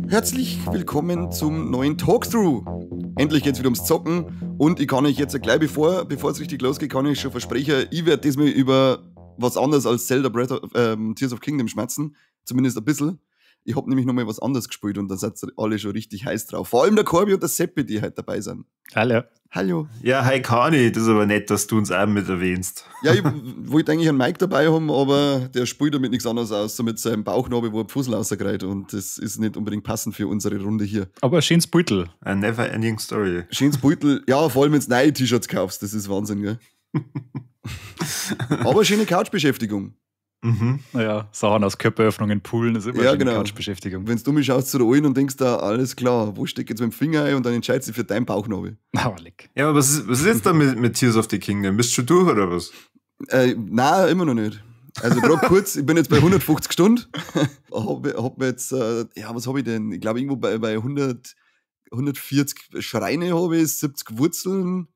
Herzlich willkommen zum neuen Talkthrough. Endlich geht's wieder ums Zocken und ich kann euch jetzt gleich, bevor es richtig losgeht, kann ich schon versprechen, ich werde diesmal über was anderes als Zelda Breath of, Tears of Kingdom schmerzen. Zumindest ein bisschen. Ich hab nämlich nochmal was anderes gespielt und da seid ihr alle schon richtig heiß drauf. Vor allem der Corby und der Seppi, die heute dabei sind. Hallo. Hallo. Ja, hi Kani, das ist aber nett, dass du uns auch mit erwähnst. Ja, ich wollte eigentlich einen Mike dabei haben, aber der spielt damit nichts anderes aus, so mit seinem Bauchnabel, wo er Fussel rausgerät und das ist nicht unbedingt passend für unsere Runde hier. Aber ein schönes Beutel. A never ending story. Schönes Beutel, ja, vor allem wenn du neue T-Shirts kaufst, das ist Wahnsinn, gell? Aber schöne Couch-Beschäftigung. Mhm. Naja, Sachen aus Körperöffnungen, Poolen, das ist immer ja, eine genau. Couch-Beschäftigung. Wenn du mich schaust zu der Ohren und denkst da, alles klar, wo steckt jetzt mit dem Finger ein und dann entscheidest du für deinen Bauchnabel. Aber leck. Ja, aber was ist jetzt da mit Tears of the Kingdom? Bist du schon durch oder was? Nein, immer noch nicht. Also gerade kurz, ich bin jetzt bei 150 Stunden. Hab jetzt, ja, was hab ich denn? Ich glaube irgendwo bei 100, 140 Schreine habe ich, 70 Wurzeln.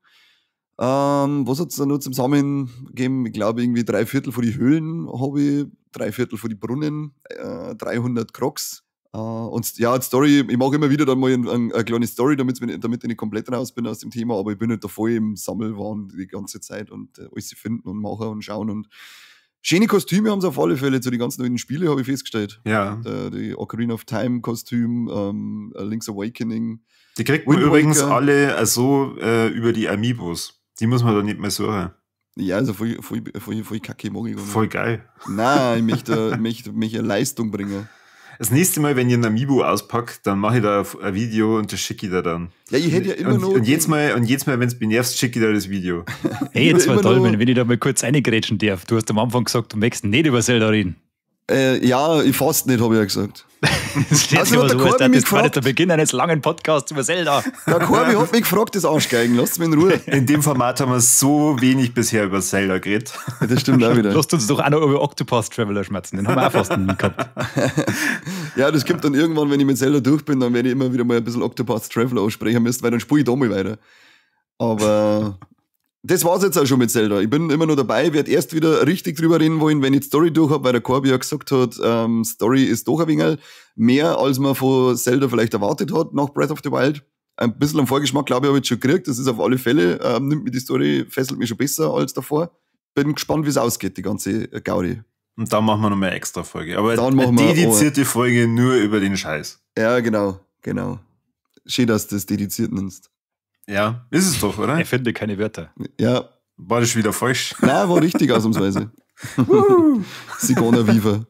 Was hat es da noch zum Sammeln gegeben? Ich glaube, irgendwie 3/4 von die Höhlen habe ich, 3/4 von die Brunnen, 300 Crocs. Und ja, die Story, ich mache immer wieder dann mal eine kleine Story, damit ich nicht komplett raus bin aus dem Thema, aber ich bin nicht da voll im Sammelwahn die ganze Zeit und alles finden und machen und schauen. Und schöne Kostüme haben sie auf alle Fälle zu den ganzen neuen Spielen, habe ich festgestellt. Ja. Die Ocarina of Time Kostüm, Link's Awakening. Die kriegt man übrigens alle so über die Amiibos. Die muss man da nicht mehr suchen. Ja, also voll kacke mag ich gar nicht. Voll geil. Nein, ich möchte eine Leistung bringen. Das nächste Mal, wenn ich ein Amiibo auspackt, dann mache ich da ein Video und das schicke ich da dann. Ja, ich hätte ja immer noch... Und jedes Mal, wenn es mich nervt, schicke ich da das Video. Ey, jetzt war toll, wenn ich da mal kurz reingrätschen darf. Du hast am Anfang gesagt, du möchtest nicht über Zelda reden. Ja, ich fast nicht, habe ich ja gesagt. Das also hat der so, Corby mich das war der Beginn eines langen Podcasts über Zelda. Der Corby hat mich gefragt, das Arschgeigen. Lasst mich in Ruhe. In dem Format haben wir so wenig bisher über Zelda geredet. Ja, das stimmt auch wieder. Lasst uns doch auch noch über Octopath Traveler schmerzen. Den haben wir auch fast nie gehabt. Ja, das kommt dann irgendwann, wenn ich mit Zelda durch bin, dann werde ich immer wieder mal ein bisschen Octopath Traveler aussprechen müssen, weil dann spiele ich da mal weiter. Aber das war's jetzt auch schon mit Zelda. Ich bin immer noch dabei, werde erst wieder richtig drüber reden wollen, wenn ich die Story durch habe, weil der Corby ja gesagt hat, Story ist doch ein wenig mehr, als man von Zelda vielleicht erwartet hat nach Breath of the Wild. Ein bisschen am Vorgeschmack, glaube ich, habe ich jetzt schon gekriegt. Das ist auf alle Fälle, nimmt mir die Story, fesselt mich schon besser als davor. Bin gespannt, wie es ausgeht, die ganze Gaudi. Und dann machen wir nochmal eine extra Folge. Aber dann machen wir eine dedizierte Folge nur über den Scheiß. Ja, genau, genau. Schön, dass du das dediziert nennst. Ja, ist es doch, oder? Ich finde keine Wörter. Ja. War das wieder falsch? Nein, war richtig ausnahmsweise. Sigona Viva.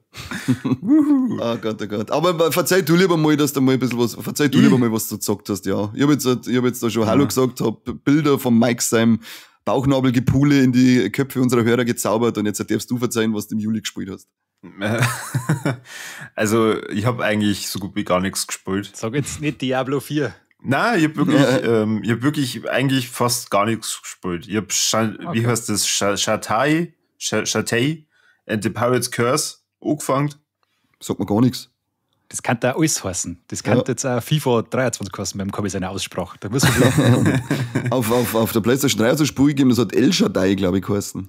Oh Gott, oh Gott. Aber verzeih du lieber mal, dass du mal ein bisschen was, verzeih du lieber mal, was du gesagt hast, ja. Ich hab jetzt da schon Hallo gesagt, hab Bilder von Mike seinem Bauchnabelgepule in die Köpfe unserer Hörer gezaubert und jetzt darfst du verzeihen, was du im Juli gespielt hast. Also, ich habe eigentlich so gut wie gar nichts gespielt. Sag jetzt nicht Diablo 4. Nein, ich habe wirklich, ich hab wirklich eigentlich fast gar nichts gespielt. Ich hab, wie heißt das? Shantae and the Pirate's Curse angefangen. Sagt mir gar nichts. Das kann da alles heißen. Das kann jetzt auch FIFA 23 heißen beim Corby seiner Aussprache. Da muss man auf der PlayStation 3 hat es ein Spiel gegeben, das hat El Shaddai, glaube ich, geheißen.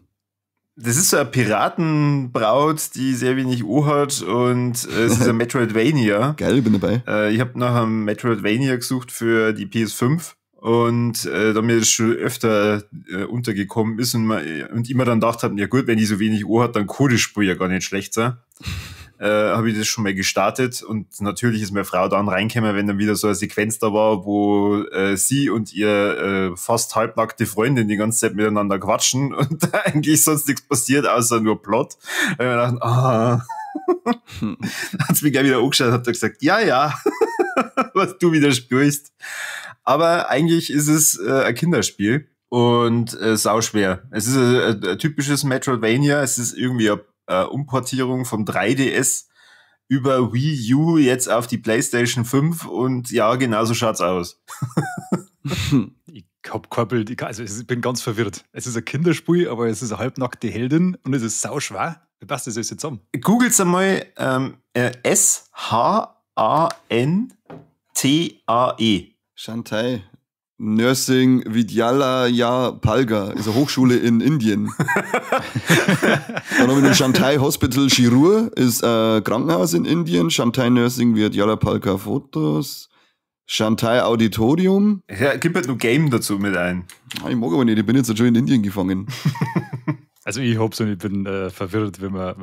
Das ist so eine Piratenbraut, die sehr wenig O hat und es ist ein Metroidvania. Geil, ich bin dabei. Ich habe nach einem Metroidvania gesucht für die PS5 und da mir das schon öfter untergekommen ist und immer dann gedacht habe, ja gut, wenn die so wenig O hat, dann kann das Spiel ja gar nicht schlecht sein. Habe ich das schon mal gestartet und natürlich ist meine Frau dann reingekommen, wenn dann wieder so eine Sequenz da war, wo sie und ihr fast halbnackte Freundin die ganze Zeit miteinander quatschen und da eigentlich sonst nichts passiert, außer nur Plot. Und ich mir gedacht, hat's mich gleich wieder angeschaut und hat gesagt, ja, was du wieder spürst. Aber eigentlich ist es ein Kinderspiel und sauschwer. Es ist ein typisches Metroidvania, es ist irgendwie eine Umportierung vom 3DS über Wii U jetzt auf die PlayStation 5 und ja, genauso schaut's aus. Ich hab kein Bild. Also ich bin ganz verwirrt. Es ist ein Kinderspiel, aber es ist eine halbnackte Heldin und es ist sauschwer. Wie passt das alles zusammen? Googelt einmal S-H-A-N-T-A-E. Shantae. Nursing Vidyalaya Palga ist eine Hochschule in Indien. Dann haben wir noch Shantae Hospital Shirur, ist ein Krankenhaus in Indien. Shantae Nursing Vidyalaya Palga Fotos. Shantae Auditorium. Ja, gib halt nur Game dazu mit ein. Ich mag aber nicht, ich bin jetzt schon in Indien gefangen. Also ich hab's und ich bin verwirrt, wenn man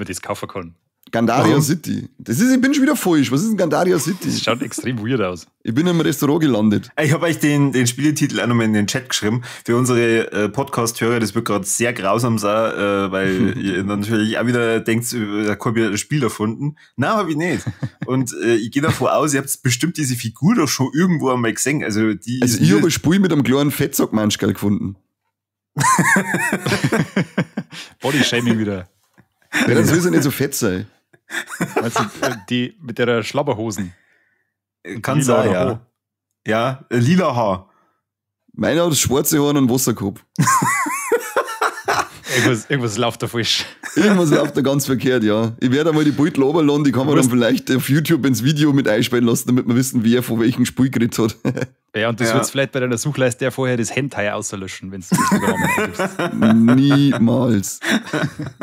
das kaufen kann. Gandaria Warum? City. Das ist, ich bin schon wieder falsch. Was ist denn Gandaria City? Das schaut extrem weird aus. Ich bin im Restaurant gelandet. Ich habe euch den Spieletitel auch nochmal in den Chat geschrieben. Für unsere Podcast-Hörer, das wird gerade sehr grausam sein, weil ihr natürlich auch wieder denkt, da habe ich ein Spiel erfunden. Nein, habe ich nicht. Und ich gehe davon aus, ihr habt bestimmt diese Figur doch schon irgendwo einmal gesehen. Also, die also ich habe ein Spiel mit einem kleinen Fettsack-Manschkerl gefunden. Body-Shaming wieder. Ja, dann soll sie nicht so fett sein. Also die mit der Schlabberhosen. Kann sein, ja. Ja, lila Haar. Meiner hat schwarze Haare und Wasserkopf. Irgendwas läuft da falsch. Irgendwas läuft da ganz verkehrt, ja. Ich werde einmal die Beutel runterladen, die kann man dann vielleicht auf YouTube ins Video mit einspielen lassen, damit wir wissen, wer von welchem Spiel geredet hat. Ja, und du sollst vielleicht bei deiner Suchleiste ja vorher das Hentai auslöschen, wenn du das eingibst. Niemals.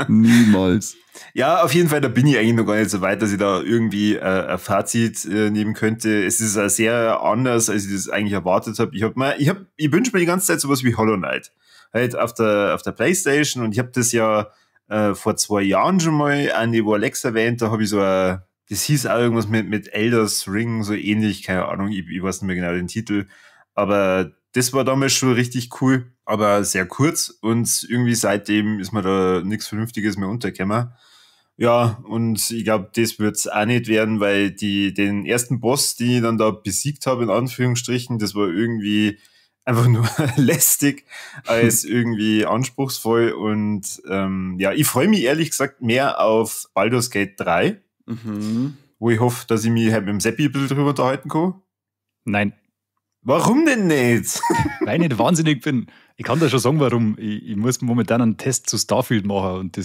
Niemals. Ja, auf jeden Fall, da bin ich eigentlich noch gar nicht so weit, dass ich da irgendwie ein Fazit nehmen könnte. Es ist auch sehr anders, als ich das eigentlich erwartet habe. Ich wünsche mir die ganze Zeit sowas wie Hollow Knight. Halt auf der PlayStation, und ich habe das ja vor 2 Jahren schon mal an die Alex erwähnt, da habe ich so ein, das hieß auch irgendwas mit Elders Ring, so ähnlich, keine Ahnung, ich weiß nicht mehr genau den Titel, aber das war damals schon richtig cool, aber sehr kurz, und irgendwie seitdem ist mir da nichts Vernünftiges mehr untergekommen. Ja, und ich glaube, das wird's auch nicht werden, weil den ersten Boss, den ich dann da besiegt habe, in Anführungsstrichen, das war irgendwie einfach nur lästig als irgendwie anspruchsvoll. Und ja, ich freue mich ehrlich gesagt mehr auf Baldur's Gate 3, wo ich hoffe, dass ich mich halt mit dem Seppi ein bisschen drüber unterhalten kann. Nein. Warum denn nicht? Weil ich nicht wahnsinnig bin. Ich kann da schon sagen, warum. Ich muss momentan einen Test zu Starfield machen und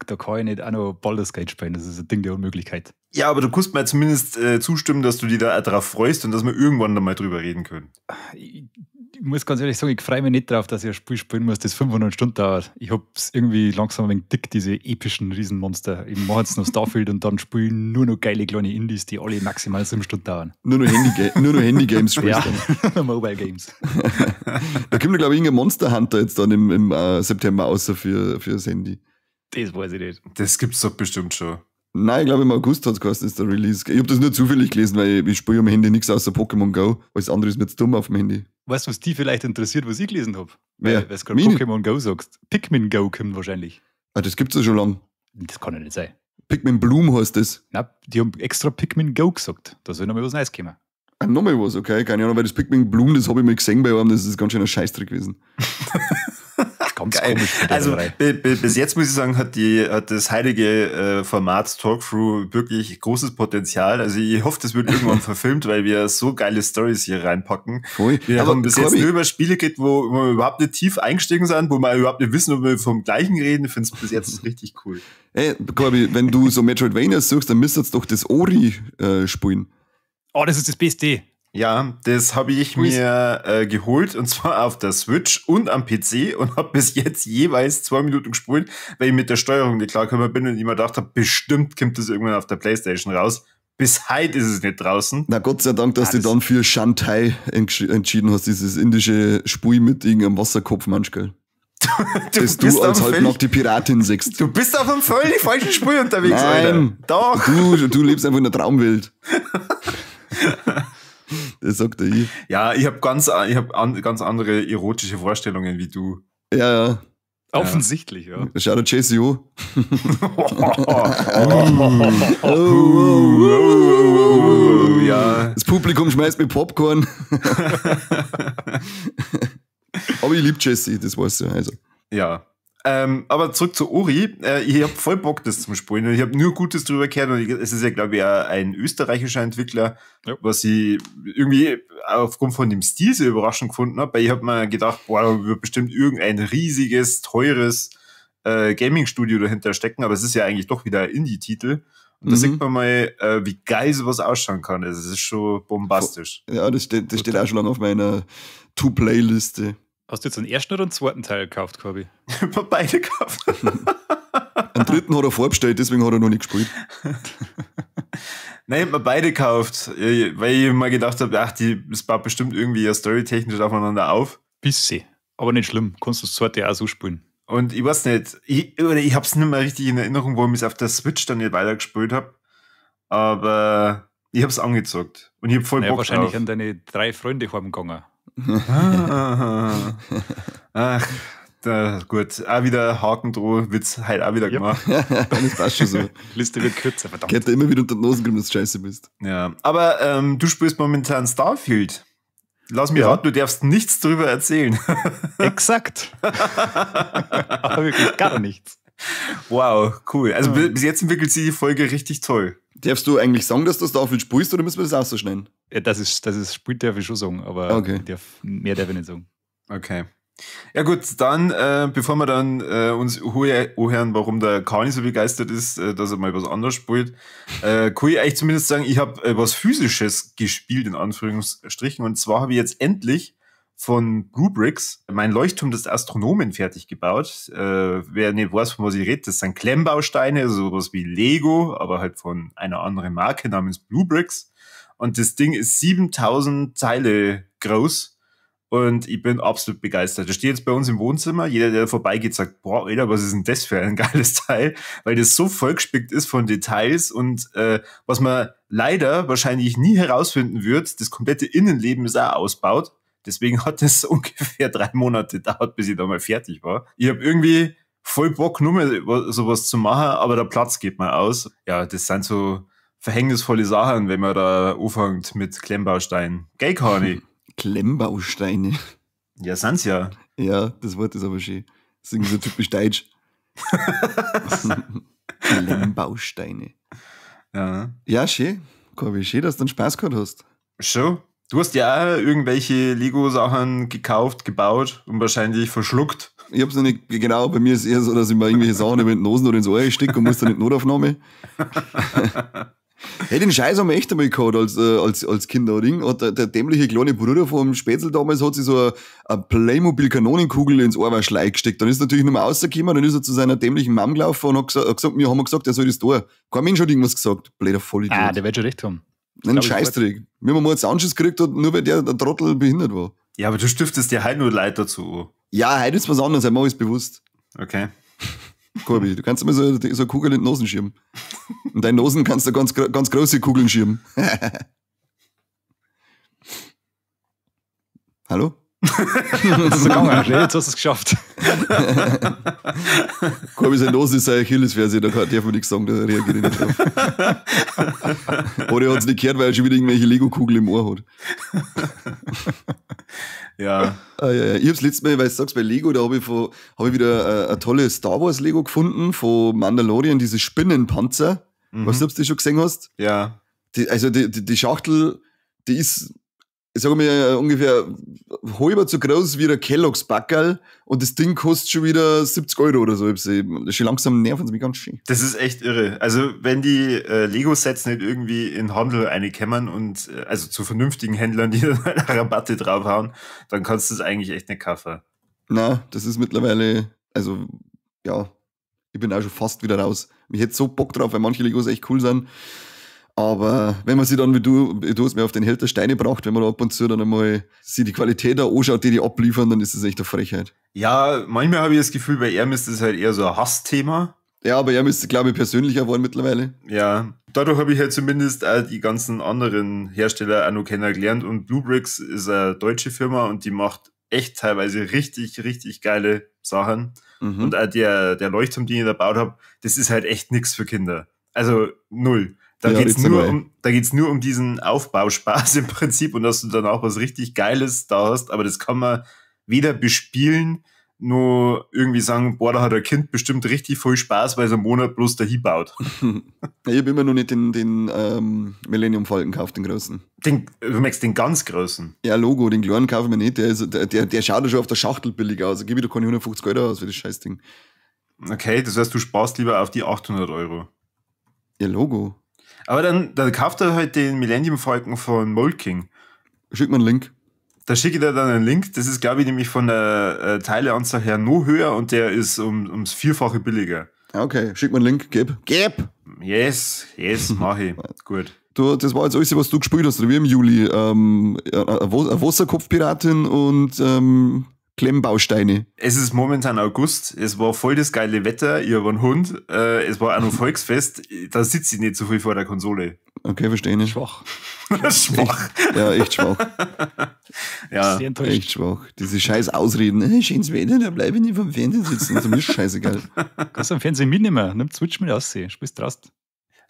da kann ich nicht auch noch Baldur's Gate spielen. Das ist ein Ding der Unmöglichkeit. Ja, aber du kannst mir zumindest zustimmen, dass du dich da auch drauf freust und dass wir irgendwann da mal drüber reden können. Ich muss ganz ehrlich sagen, ich freue mich nicht drauf, dass ich ein Spiel spielen muss, das 500 Stunden dauert. Ich hab's irgendwie langsam ein wenig dick, diese epischen Riesenmonster. Ich mache jetzt noch Starfield und dann spiele ich nur noch geile kleine Indies, die alle maximal 7 Stunden dauern. Nur noch Handy-Games spielst du dann. Mobile Games. Da kommt, glaube ich, irgendein Monster Hunter jetzt dann im September außer für das Handy. Das weiß ich nicht. Das gibt's doch bestimmt schon. Nein, ich glaube im August hat es geheißen, ist der Release. Ich habe das nur zufällig gelesen, weil ich spiele am Handy nichts außer Pokémon Go. Alles andere ist mir jetzt dumm auf dem Handy. Weißt du, was die vielleicht interessiert, was ich gelesen habe? Weil du gerade Pokémon Go sagst. Pikmin Go kommt wahrscheinlich. Ah, das gibt's ja schon lange. Das kann ja nicht sein. Pikmin Bloom heißt das. Nein, die haben extra Pikmin Go gesagt. Da soll nochmal was Neues kommen. Ah, nochmal was, okay. Keine Ahnung, weil das Pikmin Bloom, das habe ich mal gesehen bei einem, das ist ganz schön ein Scheißdreck gewesen. Ganz geil. Komisch. Also bis jetzt muss ich sagen, hat das heilige Format Talkthrough wirklich großes Potenzial. Also ich hoffe, das wird irgendwann verfilmt, weil wir so geile Stories hier reinpacken. Voll. Wir haben bis jetzt nur über Spiele geredet, wo wir überhaupt nicht tief eingestiegen sind, wo wir überhaupt nicht wissen, ob wir vom gleichen reden. Ich finde es bis jetzt richtig cool. Ey, Corby, wenn du so Metroidvania suchst, dann müsstest du doch das Ori spielen. Oh, das ist das Beste. Ja, das habe ich mir geholt, und zwar auf der Switch und am PC, und habe bis jetzt jeweils 2 Minuten gespielt, weil ich mit der Steuerung nicht klargekommen bin und immer gedacht habe, bestimmt kommt das irgendwann auf der PlayStation raus. Bis heute ist es nicht draußen. Na Gott sei Dank, dass du dann für Shantae entschieden hast, dieses indische Spiel mit irgendeinem Wasserkopf manchmal. Dass du als halbnackte Piratin siehst. Du bist auf einem völlig falschen Spiel unterwegs, Nein, Alter. Doch. Du lebst einfach in der Traumwelt. Das sagt er ich. Ja, ich habe ganz andere erotische Vorstellungen wie du. Ja, ja. Offensichtlich, ja. Schau dir Jesse an. Ja. Das Publikum schmeißt mit Popcorn. Aber ich liebe Jesse, das weißt du. Also. Ja. Aber zurück zu Ori. Ich habe voll Bock, das zum Spielen. Und ich habe nur Gutes drüber gehört. Und es ist ja, glaube ich, auch ein österreichischer Entwickler, ja, was ich irgendwie aufgrund von dem Stil sehr überraschend gefunden habe. Weil ich habe mir gedacht, boah, da wird bestimmt irgendein riesiges, teures Gaming-Studio dahinter stecken. Aber es ist ja eigentlich doch wieder ein Indie-Titel. Und da sieht man mal, wie geil sowas ausschauen kann. Also, es ist schon bombastisch. Ja, das steht auch schon lange auf meiner To-Play-Liste. Hast du jetzt den ersten oder den zweiten Teil gekauft, Corby? Ich habe beide gekauft. Einen dritten hat er vorbestellt, deswegen hat er noch nicht gespielt. Nein, ich habe mir beide gekauft, weil ich mir gedacht habe, ach, es baut bestimmt irgendwie ja storytechnisch aufeinander auf. Bisschen, aber nicht schlimm. Kannst du das zweite auch so spielen. Und ich weiß nicht, ich habe es nicht mehr richtig in Erinnerung, warum ich es auf der Switch dann nicht weitergespielt habe. Aber ich habe es angezockt. Und ich habe voll Bock wahrscheinlich drauf. An deine 3 Freunde heimgegangen. Ach, da, gut. Auch wieder Haken droh, Witz halt auch wieder gemacht. Das passt schon so. Liste wird kürzer, verdammt. Geht da immer wieder unter die Nase kriegen, dass du scheiße bist. Ja, aber du spielst momentan Starfield. Lass mich raten, du darfst nichts drüber erzählen. Exakt. Aber wirklich gar nichts. Wow, cool. Also bis jetzt entwickelt sich die Folge richtig toll. Darfst du eigentlich sagen, dass du Starfield spielst, oder müssen wir das auch so schneiden? Ja, das ist Spiel darf ich schon sagen, aber okay. Mehr darf ich nicht sagen. Okay. Ja gut, dann, bevor wir dann uns anhören, warum der Kani so begeistert ist, dass er mal was anderes spielt, kann ich eigentlich zumindest sagen, ich habe was Physisches gespielt, in Anführungsstrichen. Und zwar habe ich jetzt endlich von BlueBrixx mein Leuchtturm des Astronomen fertig gebaut. Wer nicht weiß, von was ich rede, das sind Klemmbausteine, also sowas wie Lego, aber halt von einer anderen Marke namens BlueBrixx. Und das Ding ist 7000 Teile groß. Und ich bin absolut begeistert. Das steht jetzt bei uns im Wohnzimmer. Jeder, der vorbeigeht, sagt, boah, Alter, was ist denn das für ein geiles Teil? Weil das so vollgespickt ist von Details und was man leider wahrscheinlich nie herausfinden wird, das komplette Innenleben ist auch ausgebaut. Deswegen hat es ungefähr 3 Monate gedauert, bis ich da mal fertig war. Ich habe irgendwie voll Bock, nur mal sowas zu machen, aber der Platz geht mir aus. Ja, das sind so verhängnisvolle Sachen, wenn man da anfängt mit Klemmbausteinen. Gell, Kani? Klemmbausteine. Ja, sind's ja. Ja, das Wort ist aber schön. Das ist irgendwie so typisch deutsch. Klemmbausteine. Ja. Ja, schön. Corby, schön, dass du einen Spaß gehabt hast. Schon. Du hast ja auch irgendwelche Lego-Sachen gekauft, gebaut und wahrscheinlich verschluckt. Ich hab's noch nicht, genau, bei mir ist es eher so, dass ich mir irgendwelche Sachen über die Nosen oder ins Ohr stecke und muss dann in die Notaufnahme. Hey, den Scheiß haben wir echt einmal gehabt als Kinder. Hat der dämliche kleine Bruder vom Spätzl damals hat sich so eine Playmobil-Kanonenkugel ins Ohrwaschlei gesteckt. Dann ist er natürlich nicht mehr rausgekommen, dann ist er zu seiner dämlichen Mom gelaufen und hat gesagt, wir haben gesagt, er soll das tun. Kein Mensch hat irgendwas gesagt. Blöder Vollidiot. Ah, der wird schon recht haben. Nein, Scheißdreck. Wenn man mal einen Anschiss gekriegt hat, nur weil der Trottel behindert war. Ja, aber du stiftest dir halt nur Leid dazu. Ja, heute ist was anderes, heute mach ich's bewusst. Okay. Corby, du kannst immer so eine Kugel in die Nosen schieben. In deinen Nosen kannst du ganz, ganz große Kugeln schieben. Hallo? Das ist gegangen. Jetzt hast du es geschafft. Corby, seine Nose ist seine Achillesferse, da darf man nichts sagen, da reagiere ich nicht drauf. Oder er hat es nicht gehört, weil er schon wieder irgendwelche Lego-Kugeln im Ohr hat. Ja. Ah, ja, ja. Ich hab's letztes Mal, weil du sagst, bei Lego, da hab ich wieder eine tolle Star Wars Lego gefunden von Mandalorian, diese Spinnenpanzer. Mhm. Weißt du, ob du die schon gesehen hast? Ja. Die Schachtel, die ist, ich sag mal, ungefähr halber so groß wie der Kellogg's Backerl und das Ding kostet schon wieder 70 Euro oder so. Schon langsam nerven sie mich ganz schön. Das ist echt irre. Also, wenn die Lego-Sets nicht irgendwie in Handel reinkämmern und also zu vernünftigen Händlern, die dann Rabatte draufhauen, dann kannst du es eigentlich echt nicht kaufen. Na, das ist mittlerweile, also, ja, ich bin auch schon fast wieder raus. Ich hätte so Bock drauf, weil manche Legos echt cool sind. Aber wenn man sich dann, wie du hast mir auf den Held der Steine braucht, wenn man da ab und zu dann einmal sich die Qualität da anschaut, die abliefern, dann ist das echt eine Frechheit. Ja, manchmal habe ich das Gefühl, bei ihm ist das halt eher so ein Hassthema. Ja, bei ihm ist es, glaube ich, persönlicher geworden mittlerweile. Ja, dadurch habe ich halt zumindest auch die ganzen anderen Hersteller auch noch kennengelernt. Und BlueBrixx ist eine deutsche Firma und die macht echt teilweise richtig, richtig geile Sachen. Mhm. Und auch der Leuchtturm, den ich da gebaut habe, das ist halt echt nichts für Kinder. Also null. Da geht's nur um diesen Aufbauspaß im Prinzip und dass du dann auch was richtig Geiles da hast, aber das kann man weder bespielen, nur irgendwie sagen, boah, da hat ein Kind bestimmt richtig viel Spaß, weil es einen Monat bloß dahin baut. Ich habe immer noch nicht den Millennium Falcon gekauft, den großen. Du merkst den ganz großen? Ja, Logo, den kleinen kaufe ich mir nicht. Der schaut ja schon auf der Schachtel billig aus. Da gebe ich doch keine 150 Euro aus für das Scheißding. Okay, das heißt, du sparst lieber auf die 800 Euro. Ja, Logo. Aber dann kauft er halt den Millennium Falcon von Mould King. Schick mir einen Link. Da schicke ich dir dann einen Link. Das ist, glaube ich, nämlich von der Teileanzahl her noch höher und der ist ums Vierfache billiger. Okay, schick mir einen Link. Gib. Gib! Yes, mach ich. Gut. Du, das war jetzt alles, was du gespielt hast, oder wie im Juli. Eine Wasserkopfpiratin und Klemmbausteine. Es ist momentan August, es war voll das geile Wetter, ich habe einen Hund, es war auch noch Volksfest, da sitze ich nicht so viel vor der Konsole. Okay, verstehe ich. Schwach. Schwach. Echt, ja, echt schwach. Ja. Sehr enttäuscht. Echt schwach. Diese scheiß Ausreden. Schönes Wetter, da bleibe ich nicht vom Fernsehen sitzen. Das ist mir scheißegal. Kannst du am Fernsehen mitnehmen, nimm Switch mit raus, spielst draußen.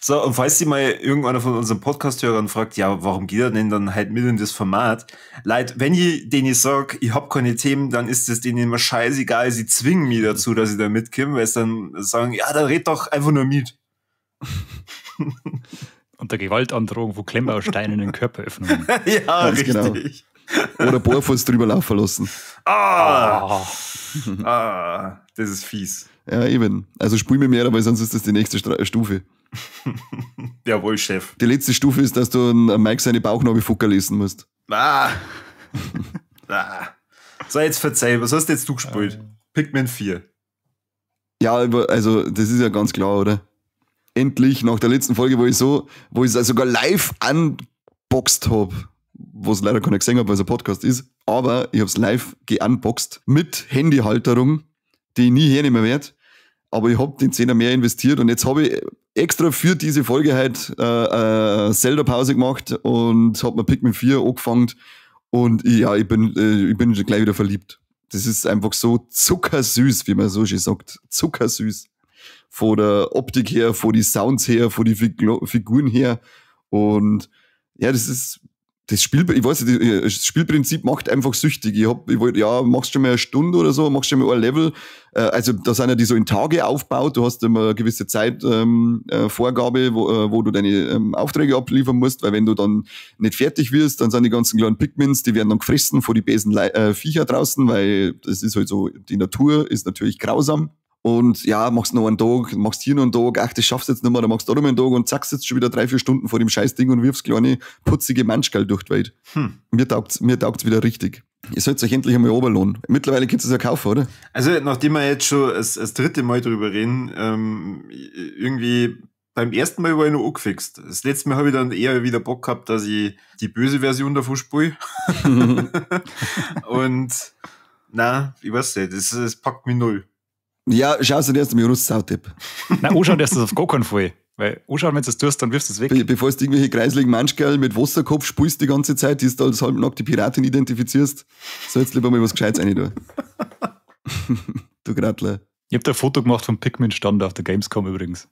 So, und falls sich mal irgendeiner von unseren Podcast-Hörern fragt, ja, warum geht er denn dann halt mit in das Format? Leute, wenn ich denen sag, ich hab keine Themen, dann ist es denen immer scheißegal, sie zwingen mich dazu, dass ich da mitkomme, weil sie dann sagen, ja, dann red doch einfach nur mit. Unter Gewaltandrohung von Klemmbausteinen in den Körperöffnungen. Ja, ganz richtig. Genau. Oder Bohrfuß drüber laufen lassen. Das ist fies. Ja, eben. Also spul mir mehr, weil sonst ist das die nächste Stufe. Jawohl, Chef. Die letzte Stufe ist, dass du Mike seine Bauchnabel-Fucker lesen musst. So, jetzt verzeih, was hast jetzt du gespielt? Pikmin 4. Ja, also das ist ja ganz klar, oder? Endlich, nach der letzten Folge, wo ich es sogar live unboxed habe, was leider keiner gesehen hat, weil es ein Podcast ist, aber ich habe es live geunboxed mit Handyhalterung, die ich nie hernehmen werde. Aber ich habe den Zehner mehr investiert und jetzt habe ich extra für diese Folge halt Zelda-Pause gemacht und habe mir Pikmin 4 angefangen und ich bin schon gleich wieder verliebt. Das ist einfach so zuckersüß, wie man so schön sagt. Zuckersüß. Von der Optik her, von die Sounds her, von die Figuren her. Und ja, das ist das Spiel, ich weiß nicht, das Spielprinzip macht einfach süchtig. Machst schon mal eine Stunde oder so, machst schon mal ein Level. Also da sind ja die so in Tage aufgebaut. Du hast immer eine gewisse Zeit, Vorgabe, wo du deine Aufträge abliefern musst, weil wenn du dann nicht fertig wirst, dann sind die ganzen kleinen Pikmins, die werden dann gefressen vor die bösen Viecher draußen, weil das ist halt so, die Natur ist natürlich grausam. Und ja, machst noch einen Tag, machst hier noch einen Tag, ach, das schaffst du jetzt nicht mehr, dann machst du da noch einen Tag und zack, sitzt schon wieder 3-4 Stunden vor dem Scheißding und wirfst kleine, putzige Manschgall durch die Welt. Mir taugt's wieder richtig. Ihr sollt euch endlich einmal runterladen. Mittlerweile könnt ihr es ja kaufen, oder? Also, nachdem wir jetzt schon das dritte Mal drüber reden, irgendwie beim ersten Mal war ich noch angefixt. Das letzte Mal habe ich dann eher wieder Bock gehabt, dass ich die böse Version davon spiele. Und na, ich weiß nicht, das packt mich null. Ja, schau dir erst einmal raus, Sautipp. Nein, anschauen darfst du das auf gar keinen Fall. Weil anschauen, wenn du das tust, dann wirfst du es weg. Bevor du irgendwelche kreisligen Manschkerl mit Wasserkopf spulst die ganze Zeit, die du als halbnackte Piratin identifizierst, sollst du lieber mal was Gescheites rein tun. Du Grattler. Ich hab da ein Foto gemacht vom Pikmin-Stand auf der Gamescom übrigens.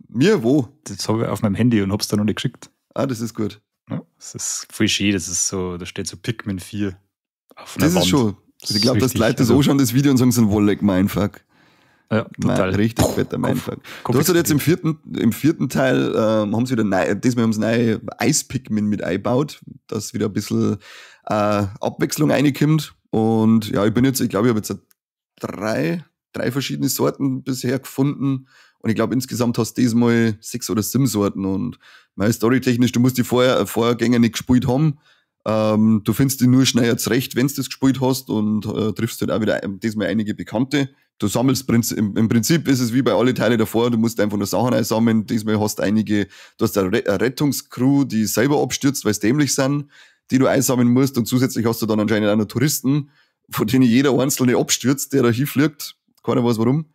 Mir? Wo? Das habe ich auf meinem Handy und hab's da noch nicht geschickt. Ah, das ist gut. Ja, das ist voll schön, das ist so, da steht so Pikmin 4 auf einer Das Wand. ist schon. Das Ich glaube, dass die Leute das also, anschauen, das Video und sagen so, Wolleck, mein Fuck. Ja, total. Richtig fetter Mindfuck. Du hast halt jetzt im vierten Teil, haben sie wieder neu, diesmal haben sie neue Eispikmin mit eingebaut, dass wieder ein bisschen Abwechslung reinkommt. Und ja, ich glaube, ich habe jetzt drei verschiedene Sorten bisher gefunden. Und ich glaube, insgesamt hast du diesmal 6 oder 7 Sorten. Und meine storytechnisch, du musst die Vorgänger nicht gespielt haben. Du findest die nur schneller zurecht, wenn du das gespielt hast und triffst halt auch wieder diesmal einige Bekannte. Du sammelst, im Prinzip ist es wie bei alle Teile davor, du musst einfach nur Sachen einsammeln. Diesmal hast du du hast eine Rettungscrew, die selber abstürzt, weil sie dämlich sind, die du einsammeln musst. Und zusätzlich hast du dann anscheinend auch noch Touristen, von denen jeder einzelne abstürzt, der da hinfliegt. Keiner weiß warum.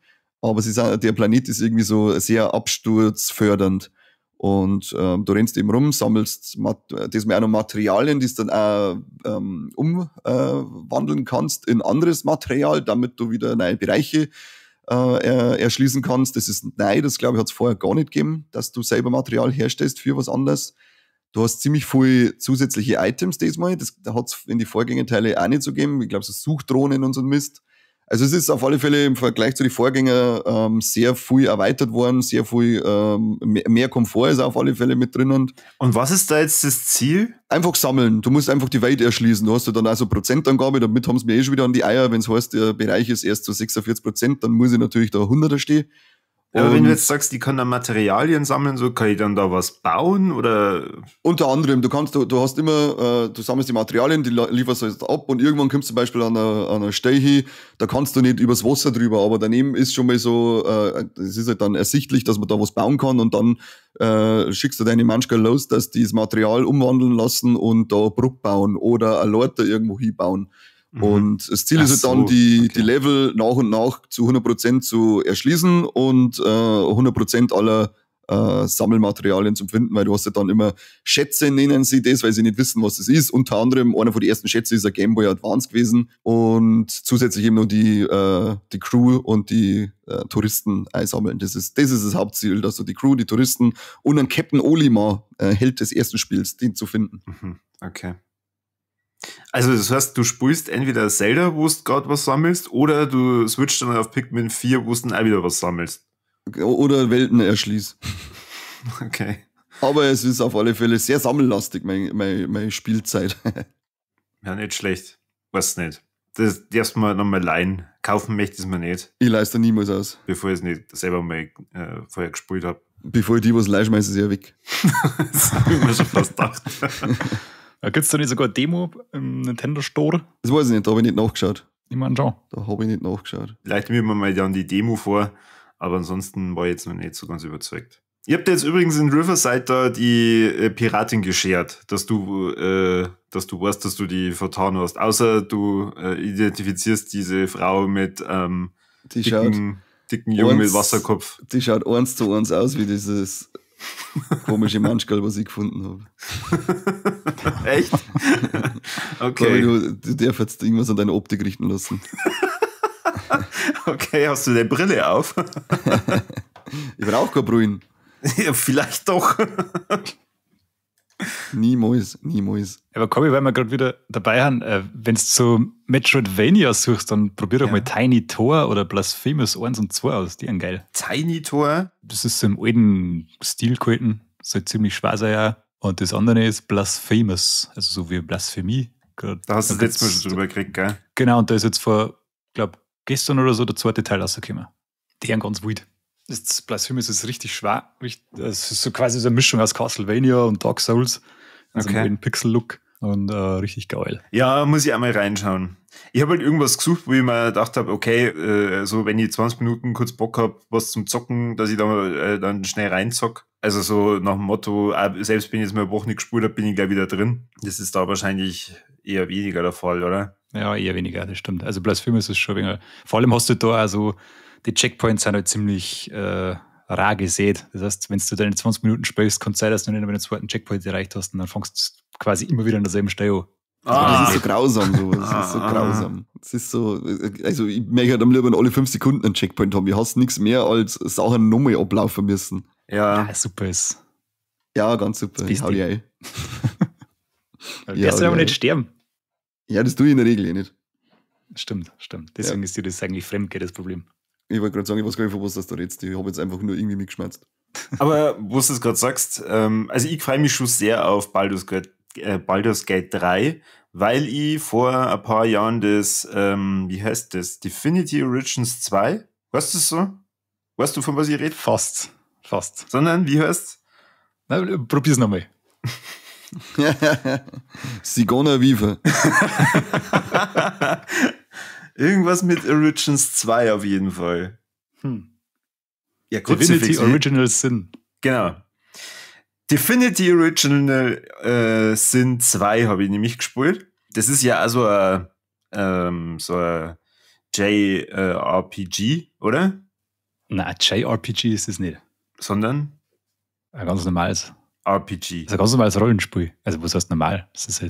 Aber der Planet ist irgendwie so sehr absturzfördernd. Und du rennst eben rum, sammelst diesmal auch noch Materialien, die du dann auch umwandeln kannst in anderes Material, damit du wieder neue Bereiche erschließen kannst. Das ist neu, das glaube ich hat es vorher gar nicht gegeben, dass du selber Material herstellst für was anderes. Du hast ziemlich viel zusätzliche Items diesmal, das hat es in die Vorgängerteile auch nicht so gegeben. Ich glaube, so Suchdrohnen und so ein Mist. Also es ist auf alle Fälle im Vergleich zu den Vorgängern sehr viel erweitert worden, sehr viel mehr Komfort ist auf alle Fälle mit drinnen. Und was ist da jetzt das Ziel? Einfach sammeln. Du musst einfach die Welt erschließen. Du hast ja dann auch so Prozentangabe, damit haben sie mir eh schon wieder an die Eier. Wenn es heißt, der Bereich ist erst zu 46%, dann muss ich natürlich da 100er stehen. Aber wenn du jetzt sagst, ich kann da Materialien sammeln, so kann ich dann da was bauen oder? Unter anderem, du hast immer, du sammelst die Materialien, die lieferst du jetzt ab und irgendwann kommst du zum Beispiel an einer Stelle hin, da kannst du nicht übers Wasser drüber, aber daneben ist schon mal so, es ist halt dann ersichtlich, dass man da was bauen kann und dann schickst du deine Manschka los, dass die das Material umwandeln lassen und da Brücke bauen oder eine Leiter irgendwo hinbauen. Und das Ziel ist halt dann, die Level nach und nach zu 100% zu erschließen und 100% aller Sammelmaterialien zu finden, weil du hast ja dann immer Schätze, nennen sie das, weil sie nicht wissen, was das ist. Unter anderem, einer von den ersten Schätze ist ein Game Boy Advance gewesen und zusätzlich eben noch die Crew und die Touristen einsammeln. Das ist das Hauptziel, dass du die Crew, die Touristen und einen Captain Olimar, Held des ersten Spiels, den zu finden. Okay. Also das heißt, du spielst entweder Zelda, wo du gerade was sammelst, oder du switchst dann auf Pikmin 4, wo du dann auch wieder was sammelst. Oder Welten erschließt. Okay. Aber es ist auf alle Fälle sehr sammellastig, meine Spielzeit. Ja, nicht schlecht. Weiß nicht. Das darfst du mal nochmal leihen. Kaufen möchte ich es mir nicht. Ich leiste niemals aus. Bevor ich es nicht selber mal vorher gespielt habe. Bevor ich die was leih, schmeiße ich sie ja weg. Das habe ich mir schon fast gedacht. Gibt es da nicht sogar eine Demo im Nintendo Store? Das weiß ich nicht, da habe ich nicht nachgeschaut. Ich meine schon. Da habe ich nicht nachgeschaut. Vielleicht nehmen wir mal dann die Demo vor, aber ansonsten war ich jetzt noch nicht so ganz überzeugt. Ihr habt jetzt übrigens in Riverside da die Piratin geschert, dass du weißt, dass du die vertan hast. Außer du identifizierst diese Frau mit dicken Jungen mit Wasserkopf. Die schaut 1:1 aus wie dieses komische Manschgal, was ich gefunden habe. Echt? Okay. Du darfst jetzt irgendwas an deine Optik richten lassen. Okay, hast du deine Brille auf? Ich brauche keine Brillen. Ja, vielleicht doch. Niemals, niemals. Aber Corby, weil wir gerade wieder dabei haben, wenn du so Metroidvania suchst, dann probier doch mal Tiny Tor oder Blasphemous 1 und 2 aus. Die sind geil. Tiny Tor? Das ist so im alten Stil gehalten. Soll ziemlich schwer sein, ja. Und das andere ist Blasphemous, also so wie Blasphemie. Da hast du das letzte Mal schon drüber gekriegt, gell? Genau, und da ist jetzt vor, glaube gestern oder so der zweite Teil rausgekommen. Die sind ganz wild. Das Blasphemous ist richtig schwer. Das ist so quasi so eine Mischung aus Castlevania und Dark Souls. Also okay. Einen Pixel-Look und richtig geil. Ja, muss ich einmal reinschauen. Ich habe halt irgendwas gesucht, wo ich mir gedacht habe, okay, so wenn ich 20 Minuten kurz Bock habe, was zum Zocken, dass ich da dann schnell reinzock. Also so nach dem Motto, selbst wenn ich jetzt mal eine Woche nicht gespielt habe, bin ich gleich wieder drin. Das ist da wahrscheinlich eher weniger der Fall, oder? Ja, eher weniger, das stimmt. Also Blasphemous ist schon weniger. Vor allem hast du da also die Checkpoints sind halt ziemlich rar gesät. Das heißt, wenn du deine 20 Minuten spielst, kann es sein, dass du nicht mehr den zweiten Checkpoint erreicht hast und dann fängst du quasi immer wieder an derselben Stelle an. Ah. Das ist so grausam, so. Das ist so grausam. Das ist so, also ich möchte halt am liebsten alle 5 Sekunden einen Checkpoint haben. Ich hasse nichts mehr als Sachen nochmal ablaufen müssen. Ja. Ja, super ist. Ja, ganz super. Ich hau die ein. Du darfst ja aber nicht sterben. Ja, das tue ich in der Regel eh nicht. Stimmt, stimmt. Deswegen ist dir das eigentlich fremd, das Problem. Ich wollte gerade sagen, ich weiß gar nicht, von was das da redest. Ich habe jetzt einfach nur irgendwie mitgeschmerzt. Aber wo du es gerade sagst, also ich freue mich schon sehr auf Baldur's Gate 3, weil ich vor ein paar Jahren das, wie heißt das, Divinity Origins 2, weißt du das so? Weißt du, von was ich rede? Fast, fast. Sondern, wie heißt's? Na, probier's nochmal. Sigona Viva. Irgendwas mit Origins 2 auf jeden Fall. Ja, Divinity Original Sin. Genau. Divinity Original Sin 2 habe ich nämlich gespielt. Das ist ja also ein so ein JRPG, oder? Nein, JRPG ist es nicht. Sondern? Ein ganz normales RPG. Das ist ein ganz normales Rollenspiel. Also was heißt normal? Das ist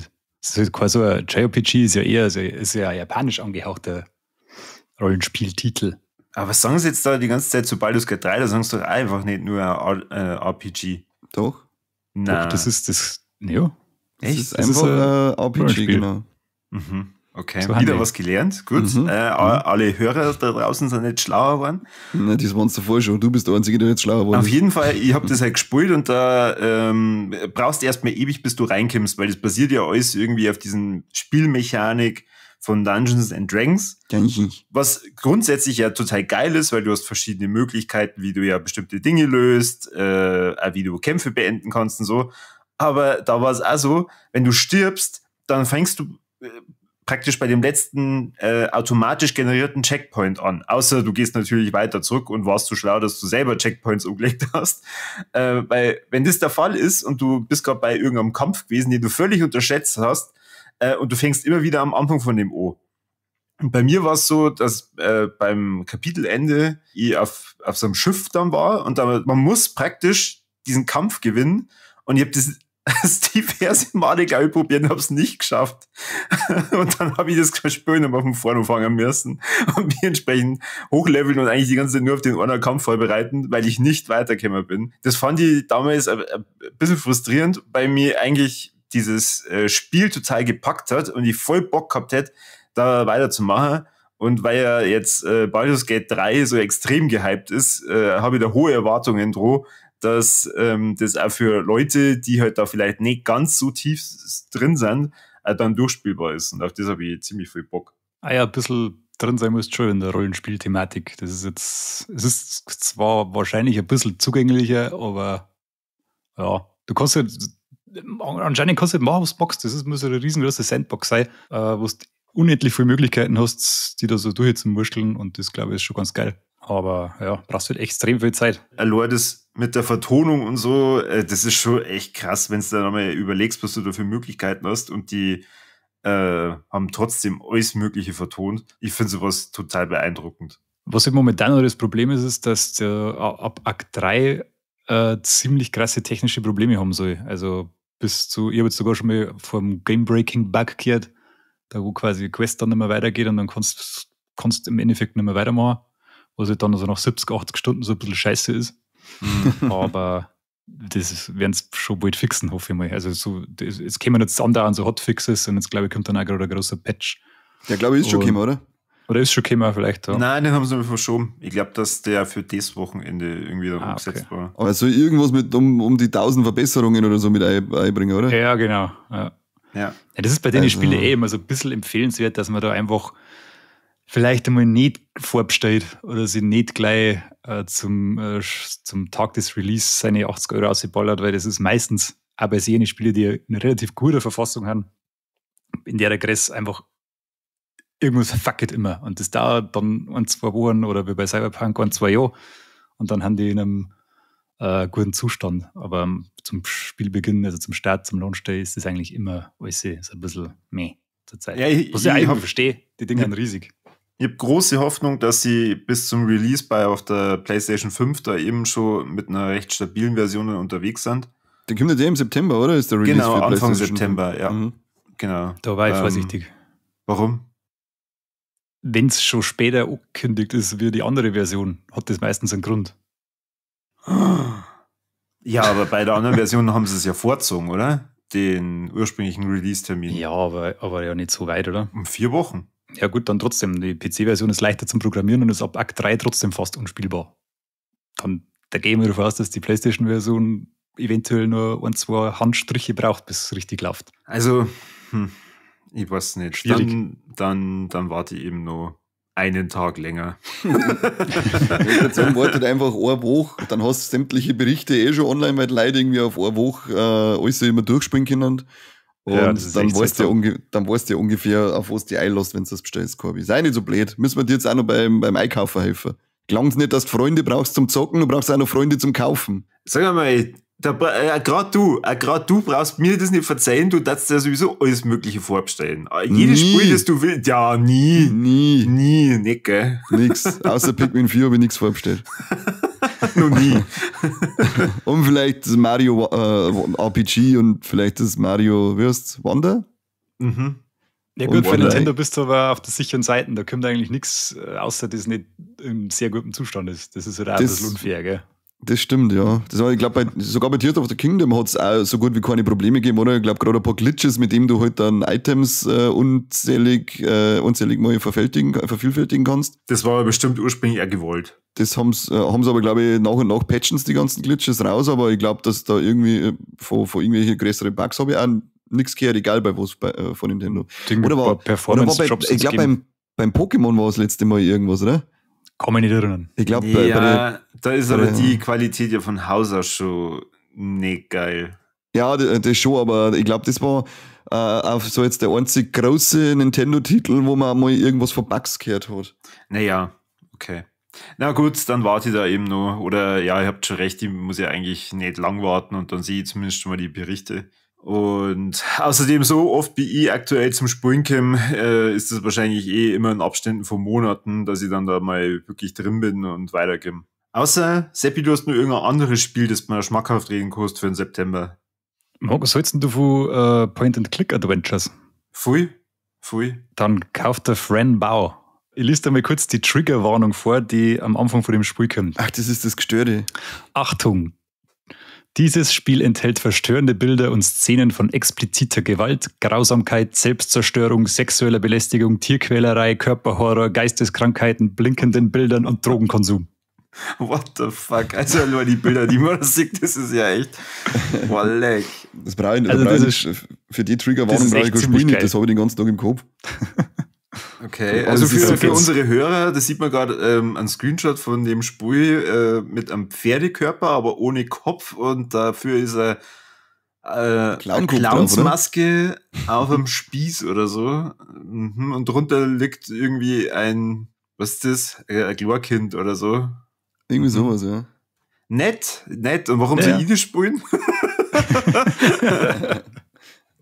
halt quasi so ein JRPG, ist ja eher so, ist ja ein japanisch angehauchter Rollenspieltitel. Aber was sagen sie jetzt da die ganze Zeit zu Baldur's Gate 3? Da sagen sie doch einfach nicht nur ein RPG. Doch. Nein. Doch, das ist das. Ja. Echt? Das ist einfach ein RPG, genau. Mhm. Okay, so wieder was gelernt. Gut. Mhm. Alle Hörer da draußen sind nicht schlauer geworden. Nein, das waren davor schon. Du bist der Einzige, der jetzt schlauer geworden ist. Auf jeden Fall, ich habe das halt gespielt und da brauchst du erstmal ewig, bis du reinkommst, weil das basiert ja alles irgendwie auf diesen Spielmechanik von Dungeons and Dragons. Was grundsätzlich ja total geil ist, weil du hast verschiedene Möglichkeiten, wie du ja bestimmte Dinge löst, wie du Kämpfe beenden kannst und so. Aber da war es auch so, wenn du stirbst, dann fängst du praktisch bei dem letzten automatisch generierten Checkpoint an. Außer du gehst natürlich weiter zurück und warst so schlau, dass du selber Checkpoints umgelegt hast. Weil wenn das der Fall ist und du bist gerade bei irgendeinem Kampf gewesen, den du völlig unterschätzt hast, und du fängst immer wieder am Anfang von dem O. Und bei mir war es so, dass beim Kapitelende ich auf so einem Schiff dann war und da, man muss praktisch diesen Kampf gewinnen und ich habe das diverse Male, glaube ich, probiert und habe es nicht geschafft. Und dann habe ich das Spiel nochmal von vorne anfangen müssen und mich entsprechend hochleveln und eigentlich die ganze Zeit nur auf den einen Kampf vorbereiten, weil ich nicht weitergekommen bin. Das fand ich damals ein bisschen frustrierend, weil mir eigentlich dieses Spiel total gepackt hat und ich voll Bock gehabt hätte, da weiterzumachen. Und weil ja jetzt Baldur's Gate 3 so extrem gehypt ist, habe ich da hohe Erwartungen droh, dass das auch für Leute, die halt da vielleicht nicht ganz so tief drin sind, dann durchspielbar ist. Und auf das habe ich ziemlich viel Bock. Ah ja, ein bisschen drin sein musst schon in der Rollenspielthematik. Das ist jetzt, es ist zwar wahrscheinlich ein bisschen zugänglicher, aber ja, du kannst ja, anscheinend kannst du nicht machen, was du magst. Das ist, muss eine riesengroße Sandbox sein, wo du unendlich viele Möglichkeiten hast, die da so durchzuwurschteln, und das, glaube ich, ist schon ganz geil. Aber ja, brauchst du halt extrem viel Zeit. Allein das mit der Vertonung und so, das ist schon echt krass, wenn du da nochmal überlegst, was du da für Möglichkeiten hast, und die haben trotzdem alles Mögliche vertont. Ich finde sowas total beeindruckend. Was momentan noch das Problem ist, ist, dass der ab Akt 3 ziemlich krasse technische Probleme haben soll. Also bis zu, ich habe jetzt sogar schon mal vom Game-Breaking-Bug gehört, da wo quasi die Quest dann nicht mehr weitergeht und dann kannst du im Endeffekt nicht mehr weitermachen, was halt dann also nach 70, 80 Stunden so ein bisschen scheiße ist. Aber das werden sie schon bald fixen, hoffe ich mal. Also so, das, jetzt kommen jetzt andauernd so Hotfixes und jetzt, glaube ich, kommt dann auch gerade ein großer Patch. Der, glaube ich, ist schon gekommen, oder? Oder ist schon gekommen vielleicht, ja. Nein, den haben sie noch verschoben. Ich glaube, dass der für das Wochenende irgendwie dann umgesetzt war. Aber so irgendwas mit um die 1000 Verbesserungen oder so mit einbringen, oder? Ja, genau. Ja. Ja. Ja, das ist bei den Spielen eh immer so ein bisschen empfehlenswert, dass man da einfach vielleicht einmal nicht vorbestellt oder sich nicht gleich zum Tag des Release seine 80 Euro ausgeballert, weil das ist meistens auch bei jenen Spielen, die eine relativ gute Verfassung haben, in der Größe einfach irgendwas fucket immer. Und das dauert dann 1, 2 Wochen oder wie bei Cyberpunk 1, 2 Jahre und dann haben die in einem guten Zustand. Aber zum Spielbeginn, also zum Start, zum Launch Day, ist das eigentlich immer alles so ein bisschen meh zur Zeit. Ja, was ich eigentlich verstehe, die Dinge sind riesig. Ich habe große Hoffnung, dass sie bis zum Release bei auf der PlayStation 5 da eben schon mit einer recht stabilen Version unterwegs sind. Der kommt ja im September, oder? Ist der Release? Genau, für Anfang September, ja. Mhm. Genau. Da war ich vorsichtig. Warum? Wenn es schon später angekündigt ist wie die andere Version, hat das meistens einen Grund. Ja, aber bei der anderen Version haben sie es ja vorgezogen, oder? Den ursprünglichen Release-Termin. Ja, aber ja nicht so weit, oder? Um 4 Wochen. Ja gut, dann trotzdem. Die PC-Version ist leichter zum Programmieren und ist ab Akt 3 trotzdem fast unspielbar. Dann, da gehen wir davon aus, dass die PlayStation-Version eventuell nur 1, 2 Handstriche braucht, bis es richtig läuft. Also, ich weiß nicht. Schwierig. Dann warte ich eben noch einen Tag länger. Ich würde sagen, wartet einfach eine Woche, dann hast du sämtliche Berichte eh schon online, weil die Leute irgendwie auf eine Woche alles immer durchspielen können. Und ja, dann weißt du ja ungefähr, auf was du dich einlässt, wenn du das bestellst, Corby. Sei nicht so blöd. Müssen wir dir jetzt auch noch beim Einkaufen helfen. Klang's nicht, dass du Freunde brauchst zum Zocken, du brauchst auch noch Freunde zum Kaufen. Sag mal, gerade du brauchst mir das nicht verzeihen, du darfst ja sowieso alles Mögliche vorbestellen. Jedes Spiel, das du willst, ja, nie. Nie. Nie, nicht, gell? Nix. Außer Pikmin 4 habe ich nichts vorbestellt. Noch nie. Und vielleicht das Mario RPG und vielleicht das Mario, wie heißt's, Wonder? Mhm. Ja gut, für Nintendo bist du aber auf der sicheren Seite, da kommt eigentlich nichts, außer dass es nicht in sehr gutem Zustand ist. Das ist halt auch ein bisschen unfair, gell? Das stimmt, ja. Das war, ich glaube, sogar bei Tears of the Kingdom hat es auch so gut wie keine Probleme gegeben, oder? Ich glaube, gerade ein paar Glitches, mit dem du halt dann Items unzählig mal vervielfältigen kannst. Das war aber bestimmt ursprünglich auch gewollt. Das haben's aber, glaube ich, nach und nach patchen die ganzen Glitches raus, aber ich glaube, dass da irgendwie von irgendwelchen größeren Bugs habe ich auch nichts gehört, egal bei was von Nintendo. Oder war Performance-Drops. Ich glaube, beim Pokémon war das letzte Mal irgendwas, oder? Kann mich nicht erinnern. Ich glaube, ja, da ist aber die Qualität ja von Haus aus schon nicht geil. Ja, das schon, aber ich glaube, das war auch so jetzt der einzig große Nintendo-Titel, wo man mal irgendwas von Bugs gehört hat. Naja, okay. Na gut, dann warte ich da eben noch. Oder ja, ihr habt schon recht, ich muss ja eigentlich nicht lang warten und dann sehe ich zumindest schon mal die Berichte. Und außerdem, so oft wie ich aktuell zum Spielen komme, ist das wahrscheinlich eh immer in Abständen von Monaten, dass ich dann da mal wirklich drin bin und weiterkomme. Außer, Seppi, du hast nur irgendein anderes Spiel, das man schmackhaft reden kannst für den September. Was hältst denn du von Point-and-Click-Adventures? Pfui, pfui. Dann kauft der Fran Bow. Ich lese dir mal kurz die Triggerwarnung vor, die am Anfang von dem Spiel kommt. Ach, das ist das Gestörte. Achtung! Dieses Spiel enthält verstörende Bilder und Szenen von expliziter Gewalt, Grausamkeit, Selbstzerstörung, sexueller Belästigung, Tierquälerei, Körperhorror, Geisteskrankheiten, blinkenden Bildern und Drogenkonsum. What the fuck? Also nur die Bilder, die man sieht, das ist ja echt. Boah, leck. Das brauche ich, also das ist, für die Triggerwarnung brauche ich kein Spiel nicht, das habe ich den ganzen Tag im Kopf. Okay, also für unsere Hörer, das sieht man gerade einen Screenshot von dem Spiel mit einem Pferdekörper, aber ohne Kopf, und dafür ist er eine Clownsmaske auf einem Spieß oder so. Mhm, und drunter liegt irgendwie ein, was ist das? Ein Chlorkind oder so. Irgendwie sowas, ja. Nett, nett. Und warum soll ich das spielen?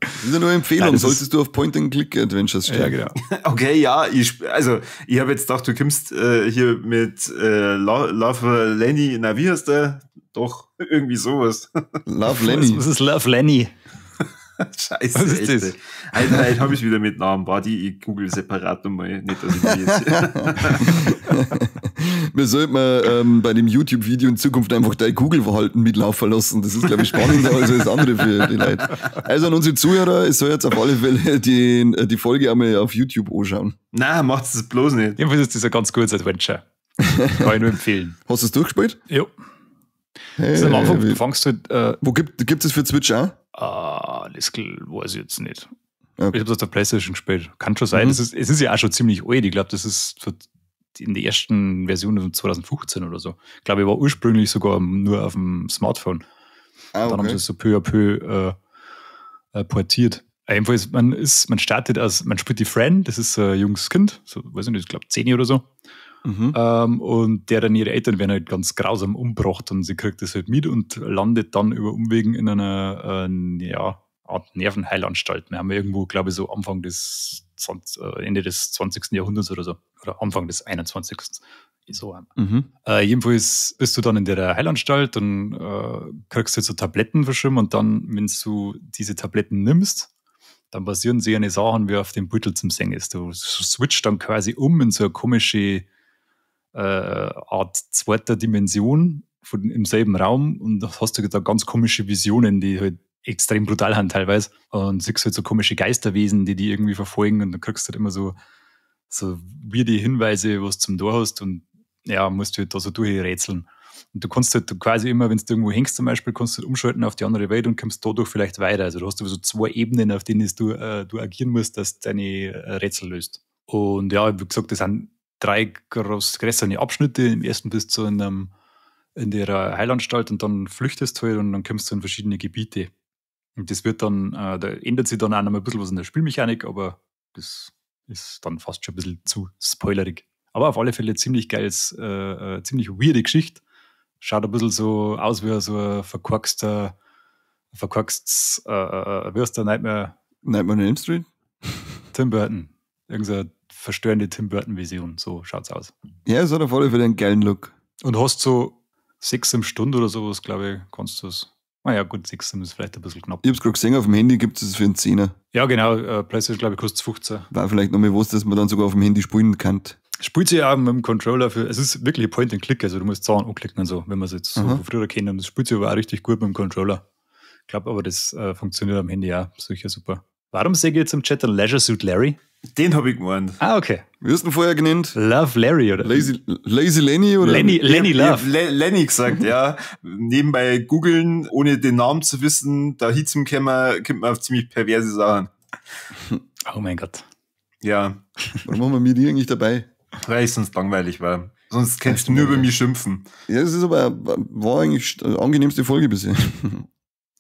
Das ist ja nur eine Empfehlung. Nein, solltest du auf Point-and-Click-Adventures stehen. Ja, genau. Okay, ja, ich habe jetzt gedacht, du kommst hier mit Love Lenny, na, wie heißt der? Doch, irgendwie sowas. Love Lenny. Was ist Love Lenny? Scheiße, was ist echt, das? Heute habe ich wieder mit Namen. Warte, ich google separat nochmal. Nicht, dass ich mich jetzt. Wir sollten bei dem YouTube-Video in Zukunft einfach dein Google-Verhalten mitlaufen lassen. Das ist, glaube ich, spannender als alles andere für die Leute. Also an unsere Zuhörer, es soll jetzt auf alle Fälle die Folge einmal auf YouTube anschauen. Nein, macht's das bloß nicht. Jedenfalls ist das ein ganz gutes Adventure. Kann ich nur empfehlen. Hast du es durchgespielt? Jo. Hey, also am Anfang, du fangst halt. Wo gibt es für Switch auch? Ah, das weiß ich jetzt nicht. Okay. Ich habe das auf der PlayStation gespielt. Kann schon sein. Mhm. Es ist ja auch schon ziemlich alt. Ich glaube, das ist so in der ersten Version von 2015 oder so. Ich glaube, ich war ursprünglich sogar nur auf dem Smartphone. Ah, okay. Dann haben sie es so peu à peu portiert. Jedenfalls, man startet als, man spielt die Fran, das ist ein junges Kind, so, weiß ich nicht, ich glaube 10 oder so. Mhm. Und der dann ihre Eltern werden halt ganz grausam umgebracht und sie kriegt das halt mit und landet dann über Umwegen in einer Art Nervenheilanstalt. Wir haben irgendwo, glaube ich, so Anfang des Ende des 20. Jahrhunderts oder so. Oder Anfang des 21. So. Mhm. Jedenfalls bist du dann in der Heilanstalt und kriegst du so Tabletten verschrieben und dann, wenn du diese Tabletten nimmst, dann passieren so eine Sachen, wie auf dem Beutel zum Singen ist. Du switcht dann quasi um in so eine komische Art zweiter Dimension im selben Raum und da hast du da ganz komische Visionen, die halt extrem brutal sind teilweise und siehst halt so komische Geisterwesen, die die irgendwie verfolgen und dann kriegst du halt immer so weirde Hinweise, was du zum Tor hast und ja, musst du halt da so durchrätseln. Und du kannst halt quasi immer, wenn du irgendwo hängst zum Beispiel, kannst du halt umschalten auf die andere Welt und kommst dadurch vielleicht weiter. Also du hast so zwei Ebenen, auf denen du agieren musst, dass du deine Rätsel löst. Und ja, wie gesagt, das sind 3 größere Abschnitte. Im ersten bist du in der Heilanstalt und dann flüchtest du halt und dann kommst du in verschiedene Gebiete. Und das wird dann, da ändert sich dann auch noch mal ein bisschen was in der Spielmechanik, aber das ist dann fast schon ein bisschen zu spoilerig. Aber auf alle Fälle ziemlich geiles, ziemlich weirde Geschichte. Schaut ein bisschen so aus wie so ein verkorkstes, wie heißt der Nightmare? Nightmare on Elm Street? Tim Burton. Irgend so eine verstörende Tim Burton-Vision. So schaut's aus. Ja, es hat auf alle Fälle einen geilen Look. Und hast so 6 Stunden oder sowas, glaube ich, kannst du es. Naja, gut, 6 ist vielleicht ein bisschen knapp. Ich hab's gerade gesehen, auf dem Handy gibt es für einen 10er. Ja, genau. PlayStation, glaube ich, kostet 15. War vielleicht noch mal was, dass man dann sogar auf dem Handy spielen kann. Spielt sich auch mit dem Controller für, es ist wirklich Point and Click, also du musst Zahlen anklicken und so, wenn man es jetzt so von früher kennt. Und es spielt sich aber auch richtig gut mit dem Controller. Ich glaube aber, das funktioniert am Handy auch sicher super. Warum sehe ich jetzt im Chat einen Leisure Suit Larry? Den habe ich gemeint. Ah, okay. Wie hast du ihn vorher genannt? Love Larry, oder? Lazy Lenny, oder? Lenny Love. Lenny gesagt, ja. Nebenbei googeln, ohne den Namen zu wissen, da hinzukommen, kommt man auf ziemlich perverse Sachen. Oh mein Gott. Ja. Warum haben wir mir die eigentlich dabei? Weil ich sonst langweilig war. Sonst kannst du nur über mich schimpfen. Ja, das ist aber, war eigentlich die angenehmste Folge bisher.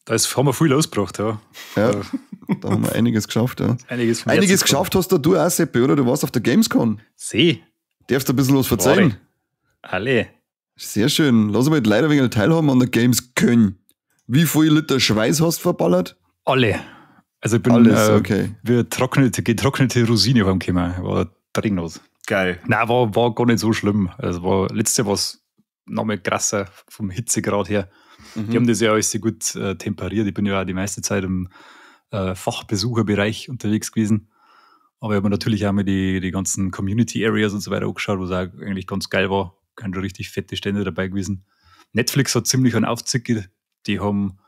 Da haben wir viel losgebracht, ja. Ja, da haben wir einiges geschafft, ja. Einiges geschafft hast du auch, Seppi, oder? Du warst auf der Gamescom. See. Darfst du ein bisschen was verzeihen? Alle. Sehr schön. Lass mal die Leute ein wenig teilhaben an der Gamescom. Wie viel Liter Schweiß hast du verballert? Alle. Also ich bin alles, okay. Wie getrocknete Rosine heimgekommen. War dringend. Geil. Nein, war gar nicht so schlimm. Also letztes Jahr war es nochmal krasser vom Hitzegrad her. Mhm. Die haben das ja alles sehr gut temperiert. Ich bin ja auch die meiste Zeit im Fachbesucherbereich unterwegs gewesen. Aber ich habe mir natürlich auch mal die ganzen Community Areas und so weiter angeschaut, was auch eigentlich ganz geil war. Keine schon richtig fette Stände dabei gewesen. Netflix hat ziemlich einen Aufzug. Die haben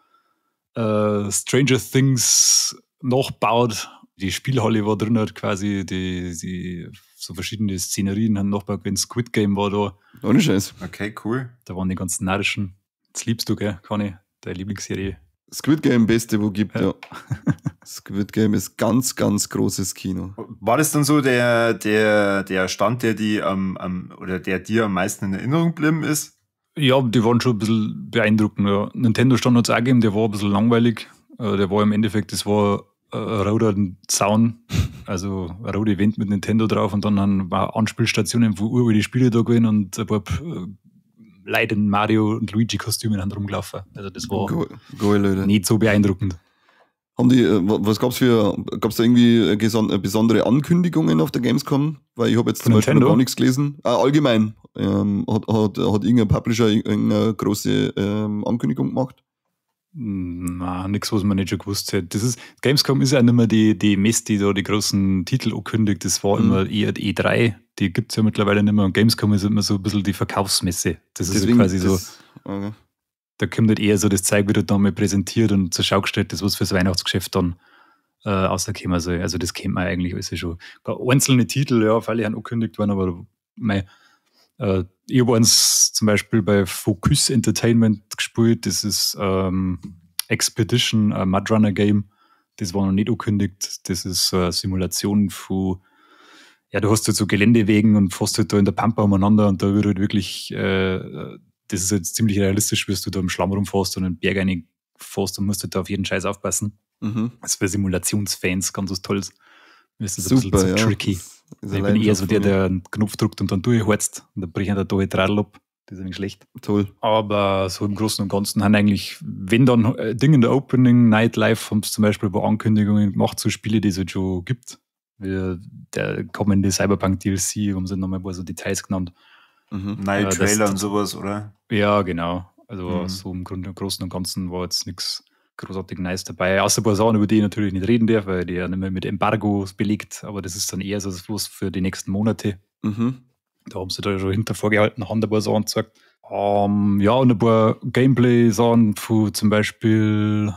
Stranger Things nachgebaut. Die Spielhalle war drin, hat quasi die so verschiedene Szenerien haben nachgebaut. Wenn Squid Game war da. Ohne Scheiß. Okay, cool. Da waren die ganzen narischen. Das liebst du, gell, Conny? Deine Lieblingsserie. Squid Game, beste, wo gibt, ja. Squid Game ist ganz, ganz großes Kino. War das dann so der Stand, der die oder der dir am meisten in Erinnerung geblieben ist? Ja, die waren schon ein bisschen beeindruckend. Ja. Nintendo Stand hat es auch gegeben, der war ein bisschen langweilig. Der war im Endeffekt, das war ein roter Zaun, also ein roter Event mit Nintendo drauf und dann waren Anspielstationen, wo überall die Spiele da gewesen und ein paar Leute in Mario und Luigi-Kostümen haben rumgelaufen. Also das war geil, nicht so beeindruckend. Haben die, was gab's für, gab's da irgendwie besondere Ankündigungen auf der Gamescom? Weil ich habe jetzt zum Beispiel noch gar nichts gelesen. Allgemein hat irgendein Publisher irgendeine große Ankündigung gemacht? Na, nichts, was man nicht schon gewusst hätte. Das ist, Gamescom ist ja nicht mehr die Messe, die da die großen Titel ankündigt. Das war immer eher die E3. Die gibt es ja mittlerweile nicht mehr. Und Gamescom ist immer so ein bisschen die Verkaufsmesse. Das ist deswegen, quasi so. Okay. Da kommt halt eher so das Zeug wieder da mal präsentiert und zur Schau gestellt, das was fürs Weihnachtsgeschäft dann rausgekommen soll. Also das kennt man eigentlich alles schon. Einzelne Titel, ja, freilich haben angekündigt worden, aber mei, ich habe eins zum Beispiel bei Focus Entertainment gespielt, das ist Expedition, ein Mudrunner Game, das war noch nicht angekündigt, das ist eine Simulation von, ja, du hast halt so Geländewegen und fährst halt da in der Pampa umeinander und da wird halt wirklich, das ist halt ziemlich realistisch, wie du da im Schlamm rumfährst und in den Berg reinfährst und musst halt da auf jeden Scheiß aufpassen. Mhm. Das ist für Simulationsfans ganz was Tolles. Das ist super, ein bisschen ja. zu tricky. Ich bin eher so der einen Knopf drückt und dann durchheizt und dann bricht der da Radl ab. Das ist nicht schlecht. Toll. Aber so im Großen und Ganzen haben eigentlich, wenn dann Dinge in der Opening Night Live haben sie zum Beispiel ein paar Ankündigungen gemacht zu Spielen, die es halt schon gibt. Wie der kommende Cyberpunk DLC, haben sie nochmal ein paar so Details genannt. Mhm. Neue Trailer und sowas, oder? Ja, genau. Also so im Grunde, im Großen und Ganzen war jetzt nichts großartig nice dabei. Außer ein paar Sachen, über die ich natürlich nicht reden darf, weil die ja nicht mehr mit Embargos belegt, aber das ist dann eher so was für die nächsten Monate. Mhm. Da haben sie da schon hinter vorgehalten, haben ein paar Sachen gezeigt. Ja, und ein paar Gameplay-Sachen von zum Beispiel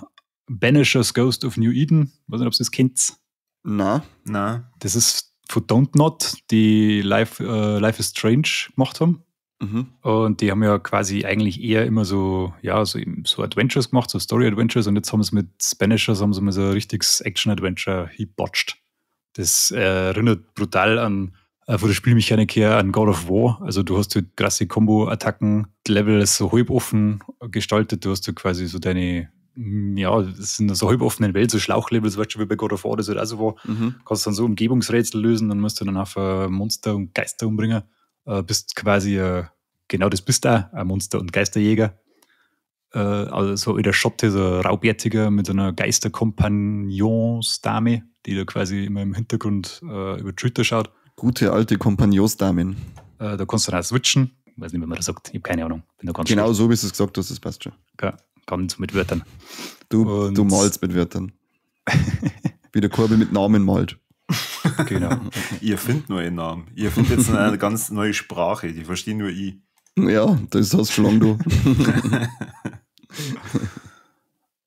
Banishers Ghost of New Eden. Ich weiß nicht, ob ihr das kennt. Na. Na. Das ist von Dontnod, die Life is Strange gemacht haben. Mhm. Und die haben ja quasi eigentlich eher immer so, ja, so Adventures gemacht, so Story-Adventures, und jetzt haben sie mit Banishers haben sie mal so ein richtiges Action-Adventure hingebatscht. Das erinnert brutal an, von der Spielmechanik her, an God of War. Also du hast halt krasse Combo-Attacken, die Level ist so halb offen gestaltet, du hast halt quasi so deine, ja, das sind so halb offenen Welt, so Schlauchlevels, weißt du, wie bei God of War das halt auch so war. Mhm. Kannst dann so Umgebungsrätsel lösen, dann musst du dann einfach Monster und Geister umbringen. Bist quasi, genau das bist du auch, ein Monster- und Geisterjäger. Also so ein alter Schotte, so ein Raubärtiger mit so einer Geisterkompagnonsdame, die da quasi immer im Hintergrund über die Schulter schaut. Gute alte Kompagnonsdamen. Da kannst du dann auch switchen. Ich weiß nicht, wie man das sagt. Ich habe keine Ahnung. Bin da ganz genau schlecht. So, wie du es gesagt hast, das passt schon. Okay. Ganz mit Wörtern. Du malst mit Wörtern. Wie der Korbi mit Namen malt. Genau. Ihr findet neue Namen. Ihr findet jetzt eine ganz neue Sprache, die verstehen nur ich. Ja, das hast du schon lange du.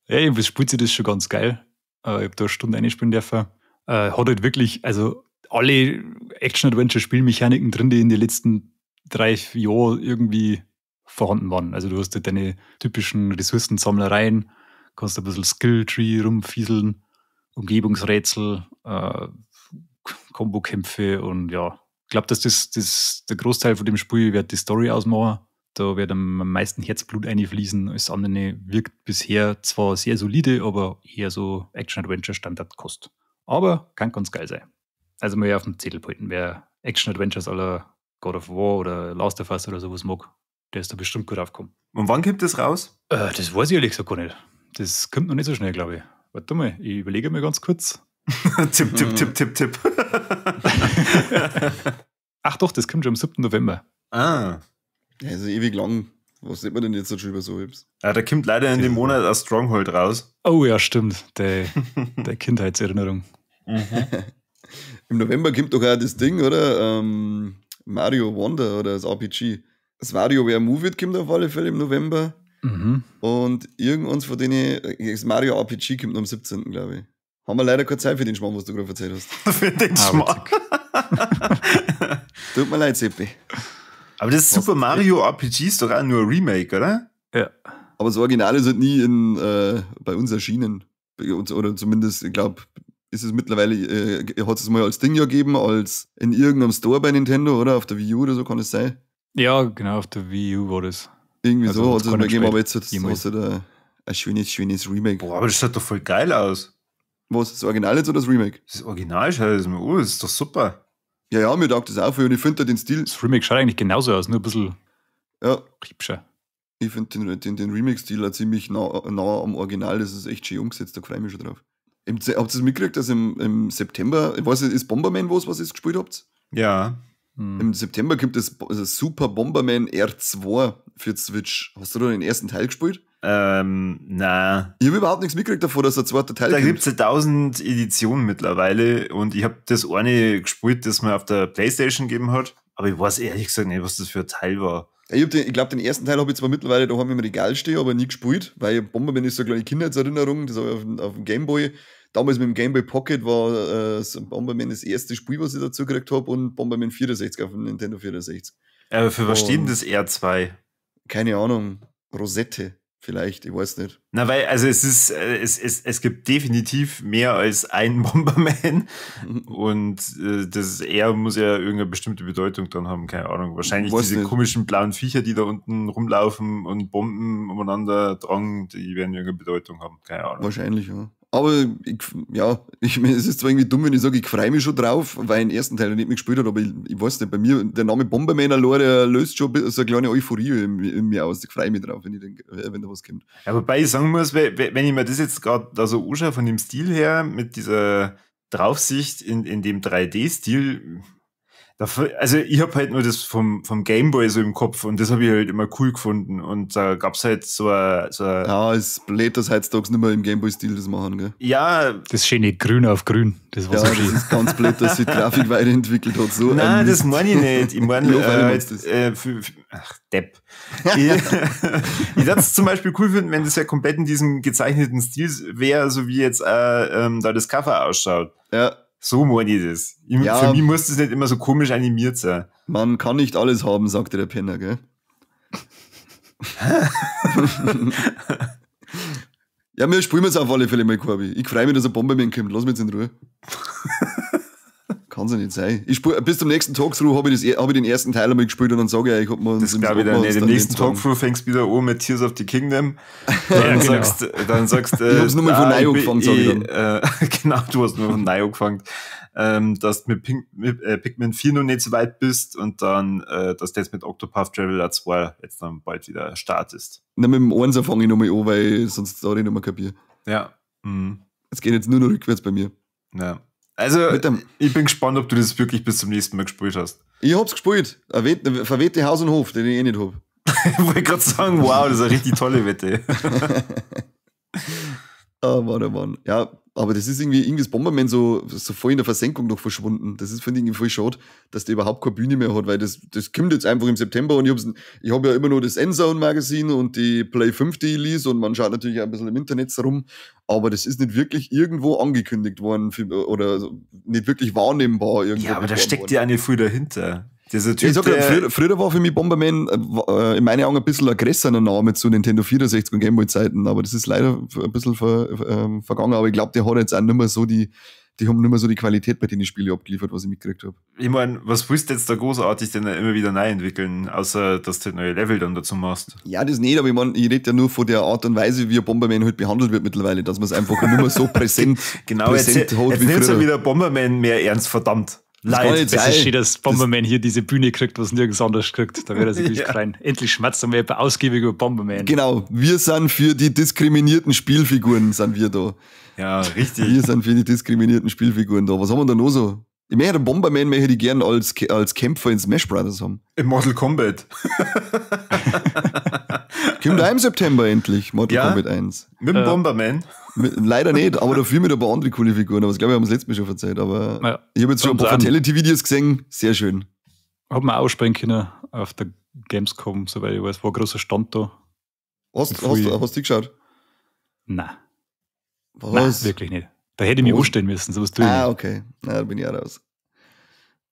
Ja, jedenfalls spielt sich das schon ganz geil. Ich habe da eine Stunde reinspielen dürfen. Hat halt wirklich, also alle Action-Adventure-Spielmechaniken drin, die in den letzten 3 Jahren irgendwie vorhanden waren. Also du hast halt deine typischen Ressourcensammlereien, kannst ein bisschen Skill-Tree rumfieseln, Umgebungsrätsel, Kombokämpfe und ja. Ich glaube, dass das der Großteil von dem Spiel wird die Story ausmachen. Da wird am meisten Herzblut einfließen. Alles andere wirkt bisher zwar sehr solide, aber eher so Action-Adventure-Standardkost. Aber kann ganz geil sein. Also mal auf dem Zettel behalten, wer Action-Adventures aller God of War oder Last of Us oder sowas mag, der ist da bestimmt gut aufgekommen. Und wann kommt das raus? Das weiß ich ehrlich gesagt gar nicht. Das kommt noch nicht so schnell, glaube ich. Warte mal, ich überlege mir ganz kurz. Tipp, tipp, tipp, tipp, tipp. Ach doch, das kommt schon am 7. November. Ah. Ja, also ewig lang. Was sieht man denn jetzt schon über so etwas? Ja, da kommt leider in dem Monat ein Stronghold raus. Oh ja, stimmt. Der Kindheitserinnerung. Mhm. Im November kommt doch auch das Ding, oder? Mario Wonder oder das RPG. Das WarioWare Move It kommt auf alle Fälle im November. Mhm. Und irgendeins von denen, das Mario RPG kommt am 17., glaube ich. Haben wir leider keine Zeit für den Schmarrn, was du gerade erzählt hast. Für den Schmarrn. Tut mir leid, Seppi. Aber das Super Mario RPG ist doch auch nur ein Remake, oder? Ja. Aber das Original ist halt nie bei uns erschienen. Oder zumindest, ich glaube, ist es mittlerweile, hat es mal als Ding ja gegeben, als in irgendeinem Store bei Nintendo, oder? Auf der Wii U oder so, kann es sein? Ja, genau, auf der Wii U war das. Irgendwie also, so hat es mal gegeben, aber jetzt hast du da ein schönes Remake. Boah, aber das schaut doch voll geil aus. Was, das Original jetzt oder das Remake? Das Original schaut das mir an, das ist doch super. Ja, ja, mir taugt das auch voll und ich finde da den Stil. Das Remake schaut eigentlich genauso aus, nur ein bisschen hübscher. Ich finde den Remake-Stil auch ziemlich nah am Original, das ist echt schön umgesetzt, da freue ich mich schon drauf. Habt ihr das mitgekriegt, dass im September, ich weiß nicht, ist Bomberman was ihr gespielt habt? Ja. Hm. Im September gibt es das Super Bomberman R2 für Switch. Hast du da den ersten Teil gespielt? Na. Ich habe überhaupt nichts mitgekriegt davon, dass der zweite Teil Da gibt es ja 1000 Editionen mittlerweile und ich habe das eine gespielt, das mir auf der Playstation gegeben hat, aber ich weiß ehrlich gesagt nicht, was das für ein Teil war. Ich glaube, den ersten Teil habe ich zwar mittlerweile daheim im Regal stehen, aber nie gespielt, weil Bomberman ist so eine kleine Kindheitserinnerung, das habe ich auf dem Gameboy. Damals mit dem Gameboy Pocket war Bomberman das erste Spiel, was ich dazu gekriegt habe, und Bomberman 64 auf dem Nintendo 64. Aber für was steht denn das R2? Keine Ahnung. Rosette vielleicht, ich weiß nicht. Na, weil, also es ist, es gibt definitiv mehr als einen Bomberman und das R muss ja irgendeine bestimmte Bedeutung dann haben, keine Ahnung. Wahrscheinlich weiß diese nicht. Komischen blauen Viecher, die da unten rumlaufen und Bomben umeinander tragen, die werden irgendeine Bedeutung haben, keine Ahnung. Wahrscheinlich, ja. Aber ich meine, es ist zwar irgendwie dumm, wenn ich sage, ich freue mich schon drauf, weil ich den ersten Teil noch nicht mitgespielt habe, aber ich weiß nicht, bei mir, der Name Bomberman allein, der löst schon so eine kleine Euphorie in mir aus. Ich freue mich drauf, wenn da was kommt. Ja, wobei ich sagen muss, wenn ich mir das jetzt gerade da so anschaue, von dem Stil her, mit dieser Draufsicht in dem 3D-Stil, also ich habe halt nur das vom Gameboy so im Kopf und das habe ich halt immer cool gefunden und da gab's halt so ein ja, es ist blöd, dass heutzutage nicht mehr im Gameboy-Stil das machen, gell? Ja. Das schöne Grün auf Grün, das war ja, so schön. Das ist ganz blöd, dass sich die Grafik weiterentwickelt hat. So. Nein, das meine ich nicht. Ich meine, ach, Depp. Ich würde es zum Beispiel cool finden, wenn das ja komplett in diesem gezeichneten Stil wäre, so wie jetzt da das Cover ausschaut. Ja. So meine ich das. Für mich muss das nicht immer so komisch animiert sein. Man kann nicht alles haben, sagte der Penner, gell? Ja, wir spielen jetzt auf alle Fälle mal, Corby. Ich freue mich, dass ein Bomberman kommt. Lass mich jetzt in Ruhe. Kann's ja nicht sein. Ich spiel, bis zum nächsten Talkthrough habe ich, hab ich den ersten Teil einmal gespielt und dann sage ich, ich hab mir das glaube ich dann nicht. Im nächsten Talkthrough fängst du wieder an mit Tears of the Kingdom. Dann, ja, genau. sagst ich hab's nur mal von neu angefangen, sag ich dann. Genau, du hast nur von neu angefangen. Dass du mit Pikmin 4 noch nicht so weit bist und dann, dass du jetzt mit Octopath Traveler 2 jetzt dann bald wieder startest. Na, mit dem 1 fange ich nochmal an, weil sonst da ich nicht mehr kapier. Ja. Mhm. Es geht jetzt nur noch rückwärts bei mir. Ja. Also, ich bin gespannt, ob du das wirklich bis zum nächsten Mal gespielt hast. Ich hab's gespielt. Verwette Haus und Hof, den ich eh nicht hab. Ich wollte gerade sagen, wow, das ist eine richtig tolle Wette. Ah, Mann, oh Mann. Ja, aber das ist irgendwie ist Bomberman so voll in der Versenkung noch verschwunden. Das ist, finde ich, irgendwie voll schade, dass der überhaupt keine Bühne mehr hat, weil das kommt jetzt einfach im September und ich hab ja immer nur das Endzone-Magazin und die Play 5, die ich lese, und man schaut natürlich auch ein bisschen im Internet rum, aber das ist nicht wirklich irgendwo angekündigt worden oder nicht wirklich wahrnehmbar irgendwo. Ja, aber da steckt ja eine früh dahinter. Dieser Typ, ich sag ja, früher war für mich Bomberman in meinen Augen ein bisschen ein größerer Name zu Nintendo 64 und Gameboy-Zeiten, aber das ist leider ein bisschen vergangen. Aber ich glaube, der hat jetzt auch nicht mehr so die haben nicht mehr so die Qualität bei denen die Spiele abgeliefert, was ich mitgekriegt habe. Ich meine, was willst du jetzt da großartig denn immer wieder neu entwickeln, außer dass du neue Level dann dazu machst? Ja, das nicht, aber ich meine, ich rede ja nur von der Art und Weise, wie Bomberman halt behandelt wird mittlerweile, dass man es einfach nicht mehr so präsent, genau, präsent jetzt, hat jetzt wie nimmst früher. Du wieder Bomberman mehr ernst, verdammt. Leid. Das ist schön, dass Bomberman hier diese Bühne kriegt, was nirgends anders kriegt. Da wird er sich ja freuen. Endlich schmatzt er mal ausgiebig über Bomberman. Genau, wir sind für die diskriminierten Spielfiguren, sind wir da. Ja, richtig. Wir sind für die diskriminierten Spielfiguren da. Was haben wir da noch so? Ich möchte Bomberman möchte ich gern als Kämpfer in Smash Brothers haben. In Mortal Kombat. Kommt auch im September endlich, Mortal Kombat 1. Mit dem Bomberman? Leider nicht, aber dafür mit ein paar andere coole Figuren. Aber das glaube ich, haben wir das letzte Mal schon verzeiht. Aber ja, ich habe jetzt schon ein paar Fatality-Videos gesehen. Sehr schön. Hab mir aussprechen können auf der Gamescom, soweit ich weiß. War ein großer Stand da. Hast du geschaut? Nein. Was? Nein, wirklich nicht. Da hätte ich mich anstellen müssen, sowas tue ich nicht. Okay. Na, da bin ich auch raus.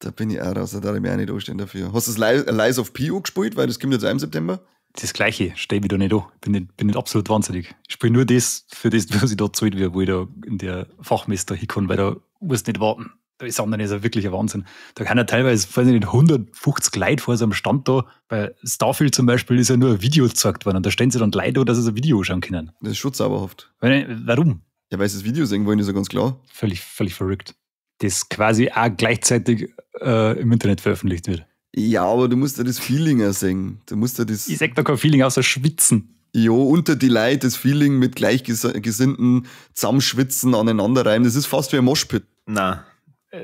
Da darf ich mich auch nicht anstellen dafür. Hast du das Lies of P gespielt? Weil das kommt jetzt auch im September. Das Gleiche, stehe ich da nicht an. Bin nicht absolut wahnsinnig. Ich spiele nur das, für das, was ich da zahlt werde, wo ich da in der Fachmesse da hinkomme, weil da muss nicht warten. Da ist anderen ist ja wirklich ein Wahnsinn. Da kann ja teilweise, weiß ich nicht, 150 Leute vor so einem Stand da. Bei Starfield zum Beispiel ist ja nur ein Video gezeigt worden und da stehen sie dann Leute da, dass sie ein Video anschauen können. Das ist schon zauberhaft. Warum? Ja, weil sie das Video sehen wollen, ist ja ganz klar. Völlig, völlig verrückt. Das quasi auch gleichzeitig im Internet veröffentlicht wird. Ja, aber du musst ja das Feeling auch sehen. Du musst ja das. Ich sag da kein Feeling außer Schwitzen. Jo, unter die Leute das Feeling mit Gleichgesinnten zusammenschwitzen, aneinanderreiben. Das ist fast wie ein Moshpit. Nein.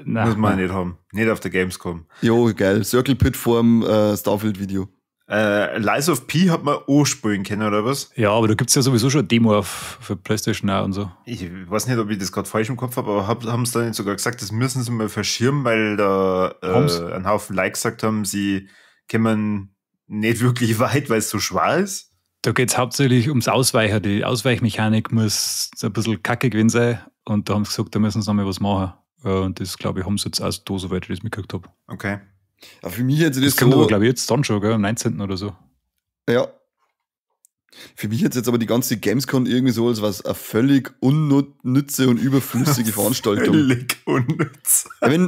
Muss man nicht haben. Nicht auf der Gamescom. Jo, geil. Circle Pit vorm Starfield-Video. Lies of P hat man auch spielen können, oder was? Ja, aber da gibt es ja sowieso schon eine Demo für PlayStation auch und so. Ich weiß nicht, ob ich das gerade falsch im Kopf habe, aber haben sie da nicht sogar gesagt, das müssen sie mal verschirmen, weil da ein Haufen Likes gesagt haben, sie kommen nicht wirklich weit, weil es so schwer ist. Da geht es hauptsächlich ums Ausweichen. Die Ausweichmechanik muss ein bisschen kacke gewesen sein und da haben sie gesagt, da müssen sie nochmal was machen. Und das, glaube ich, haben sie jetzt auch da, soweit ich das mitgekriegt habe. Okay. Ja, für mich hätte das kommt so, aber, glaube ich, jetzt dann schon, gell? Am 19. oder so. Ja. Für mich hat jetzt aber die ganze Gamescom irgendwie so als was eine völlig unnütze und überflüssige Veranstaltung. Völlig unnütz. Wenn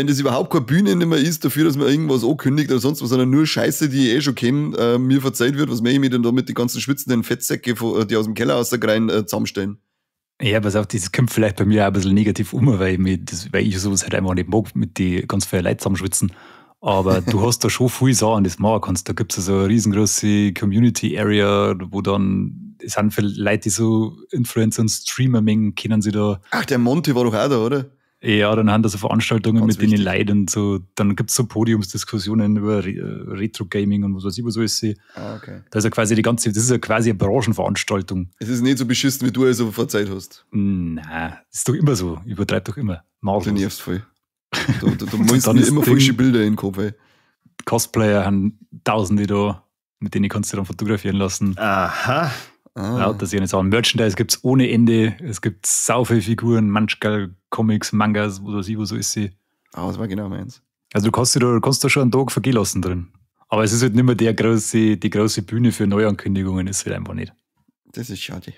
das überhaupt keine Bühne nicht mehr ist, dafür, dass man irgendwas ankündigt oder sonst was, sondern nur Scheiße, die ich eh schon kenne, mir verzeiht wird, was möchte ich mir denn da mit den ganzen schwitzenden Fettsäcke, die aus dem Keller aus der Grein zusammenstellen? Ja, pass auf, das kommt vielleicht bei mir auch ein bisschen negativ um, weil ich sowas halt einfach nicht mag, mit die ganz vielen Leuten zusammenschwitzen. Aber du hast da schon viel Sachen, das machen kannst. Da gibt es so eine riesengroße Community Area, wo dann, es sind viele Leute, die so Influencer und Streamer-Mengen kennen sie da. Ach, der Monty war doch auch da, oder? Ja, dann haben da so Veranstaltungen ganz mit den wichtig. Leuten und so. Dann gibt es so Podiumsdiskussionen über Retro-Gaming und was weiß ich, was alles. Ah, okay. Da ist ja quasi das ist ja quasi eine Branchenveranstaltung. Es ist nicht so beschissen, wie du es so verzeiht hast. Nein, ist doch immer so. Übertreib doch immer. Maßlos. Du nervst voll. Du musst mir immer falsche Bilder in den Kopf, ey. Cosplayer haben Tausende da, mit denen kannst du dann fotografieren lassen. Aha. Ah. Lauter sehr Sachen. Merchandise gibt es ohne Ende. Es gibt sau viele Figuren, manchmal Comics, Mangas, was weiß ich, wo so ist sie. Ah, das war genau meins. Also du kannst da schon einen Tag vergehen lassen drin. Aber es ist halt nicht mehr die große Bühne für Neuankündigungen, ist halt einfach nicht. Das ist schade.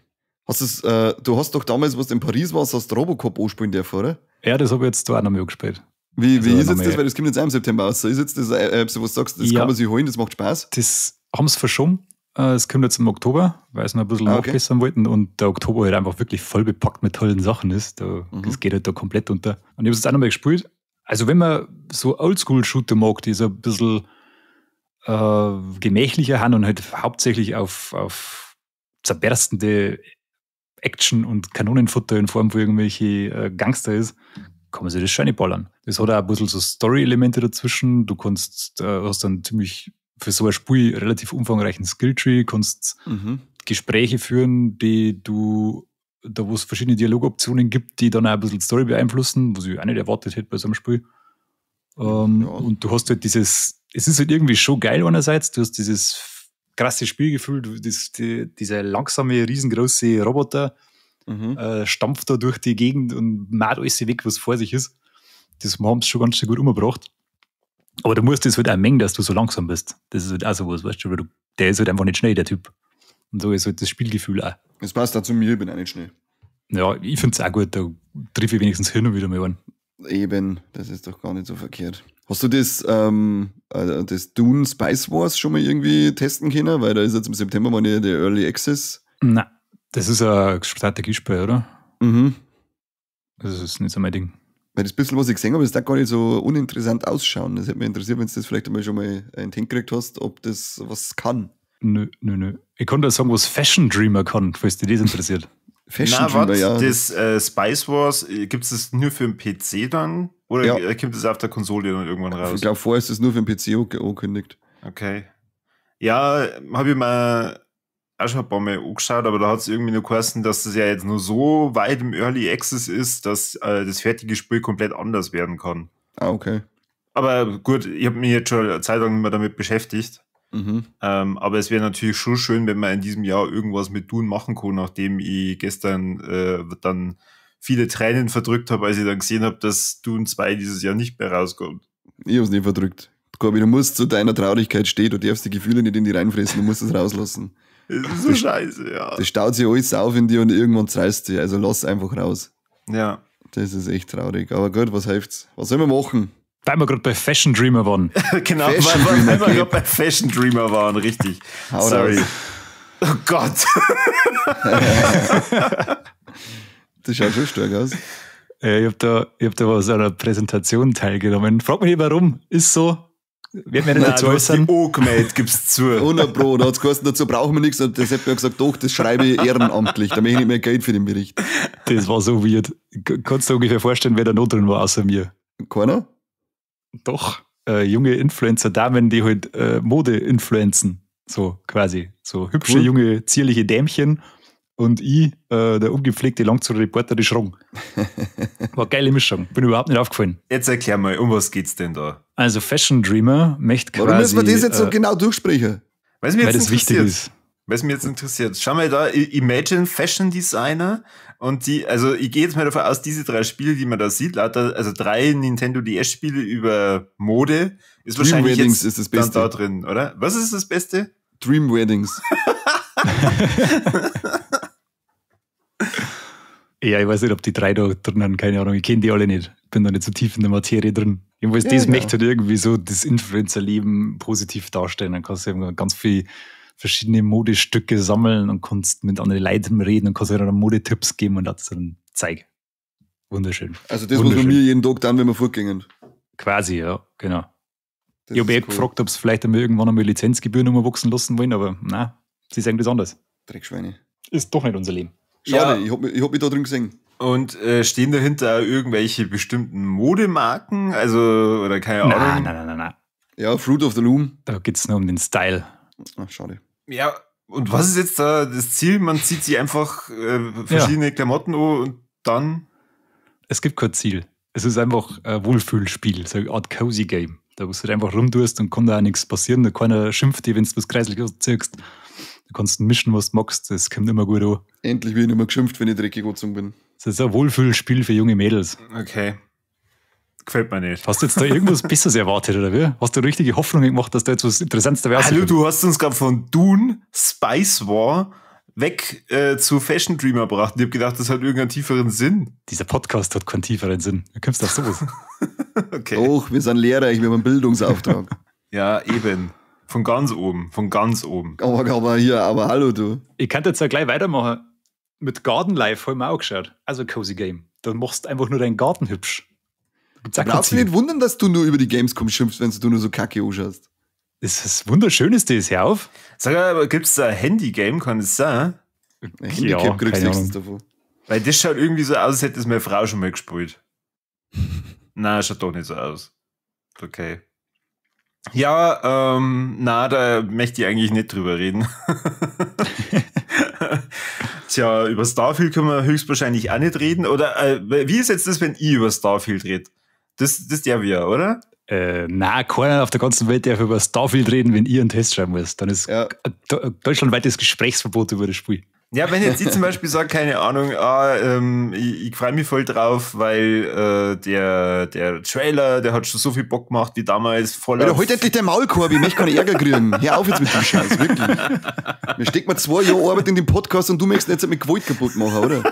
Du hast doch damals, was du in Paris warst, hast du Robocop anspielen dürfen, oder? Ja, das habe ich jetzt da auch noch mal gespielt. Wie ist jetzt das? Weil das kommt jetzt auch im September aus. Ist jetzt das, so was du sagst, das kann man sich holen, das macht Spaß? Das haben sie verschoben. Es kommt jetzt im Oktober, weil sie noch ein bisschen nachbessern wollten und der Oktober halt einfach wirklich voll bepackt mit tollen Sachen ist. Das geht halt da komplett unter. Und ich habe es jetzt auch nochmal gespielt. Also wenn man so Oldschool-Shooter mag, die so ein bisschen gemächlicher haben und halt hauptsächlich auf zerberstende Action und Kanonenfutter in Form von irgendwelche Gangster ist, kann man sich das schon ballern. Das hat auch ein bisschen so Story-Elemente dazwischen. Du kannst, hast dann ziemlich für so ein Spiel relativ umfangreichen Skilltree, kannst Gespräche führen, die du da wo es verschiedene Dialogoptionen gibt, die dann auch ein bisschen die Story beeinflussen, was ich auch nicht erwartet hätte bei so einem Spiel. Ja. Und du hast halt dieses, es ist halt irgendwie schon geil einerseits, du hast dieses krasse Spielgefühl, dieser langsame, riesengroße Roboter stampft da durch die Gegend und macht alles weg, was vor sich ist. Das haben sie schon ganz schön gut umgebracht. Aber du musst das halt auch mengen, dass du so langsam bist. Das ist halt auch sowas, weißt du, weil der ist halt einfach nicht schnell, der Typ. Und so ist halt das Spielgefühl auch. Das passt auch zu mir, ich bin auch nicht schnell. Ja, ich finde es auch gut, da triff ich wenigstens hin und wieder mal einen. Eben, das ist doch gar nicht so verkehrt. Hast du das, das Dune Spice Wars schon mal irgendwie testen können? Weil da ist jetzt im September mal der Early Access. Nein, das ist ein Strategiespiel, oder? Mhm. Das ist nicht so mein Ding. Weil das bisschen, was ich gesehen habe, ist da gar nicht so uninteressant ausschauen. Das hätte mich interessiert, wenn du das vielleicht einmal schon mal in den gekriegt hast, ob das was kann. Nö, nö, nö. Ich konnte sagen, was Fashion Dreamer kann, falls dich das interessiert. Fashion Dreamer, ja. Das Spice Wars, gibt es das nur für den PC dann? Oder ja, kommt das auf der Konsole dann irgendwann raus? Ich glaube, vorher ist es nur für den PC angekündigt. Okay. Ja, habe ich mir auch schon ein paar Mal angeschaut, aber da hat es irgendwie nur geheißen, dass das ja jetzt nur so weit im Early Access ist, dass das fertige Spiel komplett anders werden kann. Ah, okay. Aber gut, ich habe mich jetzt schon eine Zeit lang nicht mehr damit beschäftigt. Mhm. Aber es wäre natürlich schon schön, wenn man in diesem Jahr irgendwas mit Dune machen kann, nachdem ich gestern dann viele Tränen verdrückt habe, als ich dann gesehen habe, dass Dune 2 dieses Jahr nicht mehr rauskommt. Ich hab's nicht verdrückt. Corby, du musst zu deiner Traurigkeit stehen, du darfst die Gefühle nicht in die reinfressen, du musst es rauslassen. Das ist so scheiße, ja. Das staut sich alles auf in dir und irgendwann zerreißt sich. Also lass einfach raus. Ja. Das ist echt traurig. Aber gut, was hilft's? Was sollen wir machen? Weil wir gerade bei Fashion Dreamer waren. Genau, weil wir gerade bei Fashion Dreamer waren, richtig. Hau Sorry. raus. Oh Gott. Das schaut schon stark aus. Ich hab da was an einer Präsentation teilgenommen. Frag mich nicht warum. Ist so. Wird mir nicht dazu äußern. Angemeldet, gib's zu. 100 Pro, da hat's geheißen, dazu brauchen wir nichts. Und der Sepp hat gesagt, doch, das schreibe ich ehrenamtlich. Da möchte ich nicht mehr Geld für den Bericht. Das war so weird. Kannst du ungefähr vorstellen, wer da noch drin war, außer mir? Keiner? Doch, junge Influencer-Damen, die halt Mode influenzen. So quasi. So hübsche, cool. Junge, zierliche Dämchen. Und ich, der ungepflegte Langzeitreporter, die Schrong. War geile Mischung. Bin überhaupt nicht aufgefallen. Jetzt erklär mal, um was geht's denn da? Also Fashion Dreamer möchte quasi... Warum müssen wir das jetzt so genau durchsprechen? Weil's mir weil jetzt das wichtig ist. Weil es mir jetzt interessiert. Schau mal da, Imagine Fashion Designer und die, also ich gehe jetzt mal davon aus, diese drei Spiele, die man da sieht, lauter, also drei Nintendo DS-Spiele über Mode, ist Dream wahrscheinlich Weddings jetzt ist das Beste. Dann da drin, oder? Was ist das Beste? Dream Weddings. Ja, ich weiß nicht, ob die drei da drin haben, keine Ahnung, ich kenne die alle nicht. Bin da nicht so tief in der Materie drin. Jedenfalls, ja, das ja. möchte halt irgendwie so das Influencer-Leben positiv darstellen. Dann kannst du eben ganz viel verschiedene Modestücke sammeln und kannst mit anderen Leuten reden und kannst halt dann Modetipps geben und das so ein Zeig. Wunderschön. Also das, was wir mir jeden Tag dann, wenn wir fortgingen. Quasi, ja, genau. Das ich habe cool. Gefragt, ob sie vielleicht einmal irgendwann einmal Lizenzgebühren umwachsen lassen wollen, aber nein, sie sagen das anders. Dreckschweine. Ist doch nicht unser Leben. Schade, ja. ich hab mich da drin gesehen. Und stehen dahinter irgendwelche bestimmten Modemarken? Also, oder keine Ahnung? Nein. Ja, Fruit of the Loom. Da geht es nur um den Style. Ach, schade. Ja, und was ist jetzt da das Ziel? Man zieht sich einfach verschiedene Klamotten an und dann? Es gibt kein Ziel. Es ist einfach ein Wohlfühlspiel, so eine Art Cozy Game. Da wo du halt einfach rumtust und kann da auch nichts passieren. Da keiner schimpft dir, wenn du was kreislich ziehst. Du kannst mischen, was du magst. Das kommt immer gut an. Endlich wird ich nicht mehr geschimpft, wenn ich dreckig angezogen bin. Das ist ein Wohlfühlspiel für junge Mädels. Okay. Gefällt mir nicht. Hast du jetzt da irgendwas Besseres erwartet, oder wie? Hast du richtige Hoffnung gemacht, dass da jetzt was Interessantes dabei rauskommt? Hallo, du hast uns gerade von Dune, Spice War weg zu Fashion Dreamer gebracht. Ich hab gedacht, das hat irgendeinen tieferen Sinn. Dieser Podcast hat keinen tieferen Sinn. Du kommst auf sowas. Okay. Doch, wir sind lehrreich, wir haben einen Bildungsauftrag. Ja, eben. Von ganz oben, von ganz oben. Aber hallo, du. Ich kann jetzt ja gleich weitermachen. Mit Garden Life habe ich mir auch geschaut. Also Cozy Game. Da machst du einfach nur deinen Garten hübsch. Da brauchst du nicht wundern, dass du nur über die Gamescom schimpfst, wenn du nur so kacke anschaust. Das ist wunderschön, ist das, hör auf. Sag mal, aber gibt es da ein Handy-Game, kann es sein? Ein Handicap kriegst du nichts davon. Weil das schaut irgendwie so aus, als hätte es meine Frau schon mal gespielt. Nein, schaut doch nicht so aus. Okay. Ja, na, da möchte ich eigentlich nicht drüber reden. Tja, über Starfield können wir höchstwahrscheinlich auch nicht reden. Oder wie ist jetzt das, wenn ich über Starfield rede? Das darf ich ja, oder? Na, keiner auf der ganzen Welt darf über Starfield reden, wenn ich einen Test schreiben muss. Dann ist ja deutschlandweites Gesprächsverbot über das Spiel. Ja, wenn jetzt ich zum Beispiel sage, keine Ahnung, ich freue mich voll drauf, weil der Trailer, der hat schon so viel Bock gemacht, wie damals. Voller. Halt endlich dein Maul, Korbi, ich möchte keinen Ärger kriegen. Hör auf jetzt mit dem Scheiß, wirklich. Wir stecken mal 2 Jahre Arbeit in den Podcast und du möchtest jetzt mit Gewalt kaputt machen, oder?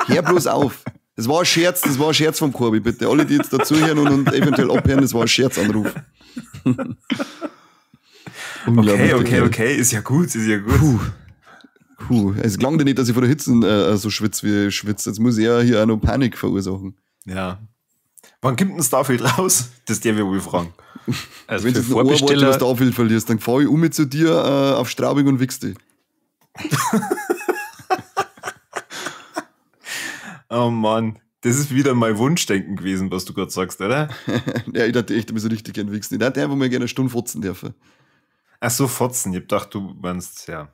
Hör bloß auf. Das war ein Scherz, vom Korbi, bitte. Alle, die jetzt dazuhören und eventuell abhören, das war ein Scherzanruf. Okay, ist ja gut, Puh. Es gelangt ja nicht, dass ich vor der Hitze so schwitze, wie ich schwitze. Jetzt muss ich ja hier auch noch Panik verursachen. Ja. Wann kommt denn Starfield raus? Das darf ich wohl fragen. Also wenn du jetzt ein Wort über Starfield verlierst, dann fahre ich um mit zu dir auf Straubing und wichs dich. Oh Mann, das ist wieder mein Wunschdenken gewesen, was du gerade sagst, oder? Ja, ich dachte echt, du bist so richtig gern wichsen. Ich dachte einfach mal gerne eine Stunde fotzen dürfen. Ach so, fotzen. Ich dachte, du meinst, ja.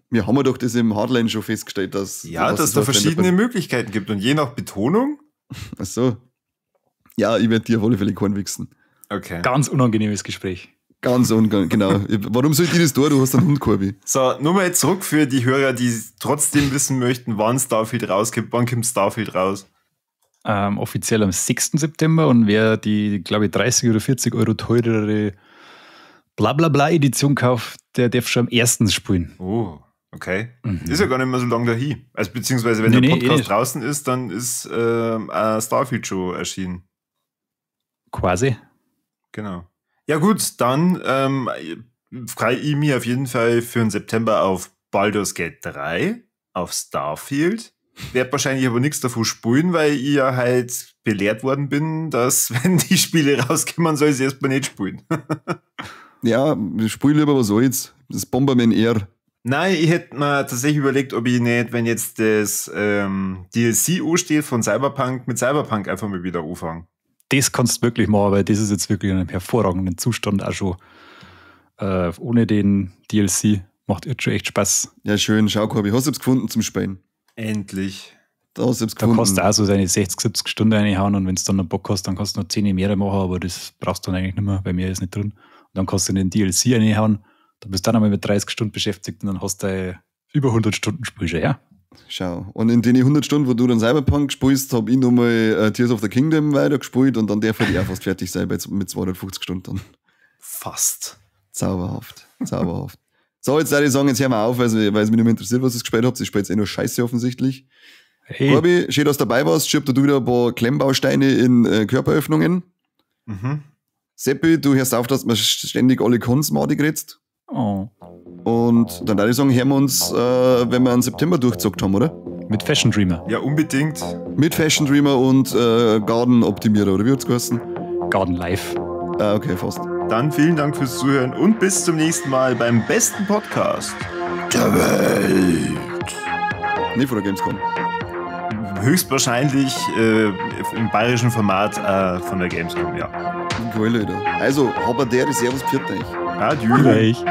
Wir haben ja doch das im Hardline schon festgestellt, dass... Ja, dass es da verschiedene Möglichkeiten gibt und je nach Betonung... Ach so. Ja, ich werde dir auf alle Fälle keinen wichsen. Okay. Ganz unangenehmes Gespräch. Ganz unangenehm, genau. Warum soll ich das tun? Du hast einen Hund, Korbi. So, nur mal jetzt zurück für die Hörer, die trotzdem wissen möchten, wann Starfield rauskommt. Wann kommt Starfield raus? Offiziell am 6. September und wer die, glaube ich, 30 oder 40 Euro teurere Blablabla-Edition kauft, der darf schon am 1. spielen. Oh. Okay. Mhm. Ist ja gar nicht mehr so lange dahin. Also beziehungsweise, wenn der Podcast draußen ist, dann ist Starfield schon erschienen. Quasi. Genau. Ja gut, dann freue ich mich auf jeden Fall für den September auf Baldur's Gate 3, auf Starfield. Werd wahrscheinlich aber nichts davon spulen, weil ich ja halt belehrt worden bin, dass wenn die Spiele rauskommen, soll ich sie erstmal nicht spulen. Ja, spul lieber was soll's. Das Bomberman R. Nein, ich hätte mir tatsächlich überlegt, ob ich nicht, wenn jetzt das DLC ansteht von Cyberpunk, mit Cyberpunk einfach mal wieder anfangen. Das kannst du wirklich machen, weil das ist jetzt wirklich in einem hervorragenden Zustand auch schon. Ohne den DLC macht jetzt schon echt Spaß. Ja, schön. Schau, Korbi, hast du es gefunden zum Spielen? Endlich. Da hast du es gefunden. Da kannst du auch so seine 60, 70 Stunden reinhauen und wenn du dann noch Bock hast, dann kannst du noch 10 mehr machen, aber das brauchst du dann eigentlich nicht mehr, bei mir ist nicht drin. Und dann kannst du in den DLC reinhauen. Da bist du dann einmal mit 30 Stunden beschäftigt und dann hast du über 100 Stunden Spiel schon, ja? Schau. Und in den 100 Stunden, wo du dann Cyberpunk spielst, hab ich nochmal Tears of the Kingdom weiter gespielt und dann darf ich auch fast fertig sein mit 250 Stunden dann. Fast. Zauberhaft. Zauberhaft. So, jetzt würde ich sagen, jetzt hören wir auf, weil es mich nicht mehr interessiert, was ihr gespielt habt. Ich spiele jetzt eh nur Scheiße offensichtlich. Hey. Korbi, schön, dass du dabei warst. Schirb du wieder ein paar Klemmbausteine in Körperöffnungen. Mhm. Seppi, du hörst auf, dass man ständig alle Cons madig redst. Oh. Und dann würde ich sagen, hören wir uns, wenn wir einen September durchgezockt haben, oder? Mit Fashion Dreamer. Ja, unbedingt. Mit Fashion Dreamer und Garden Optimierer, oder wie hat's geheißen? Garden Life. Ah, okay, fast. Dann vielen Dank fürs Zuhören und bis zum nächsten Mal beim besten Podcast der Welt. Nee, von der Gamescom. Höchstwahrscheinlich im bayerischen Format von der Gamescom, ja. Geil, Alter. Also, habt ihr Servus, pfiat euch. Adieu. Euch.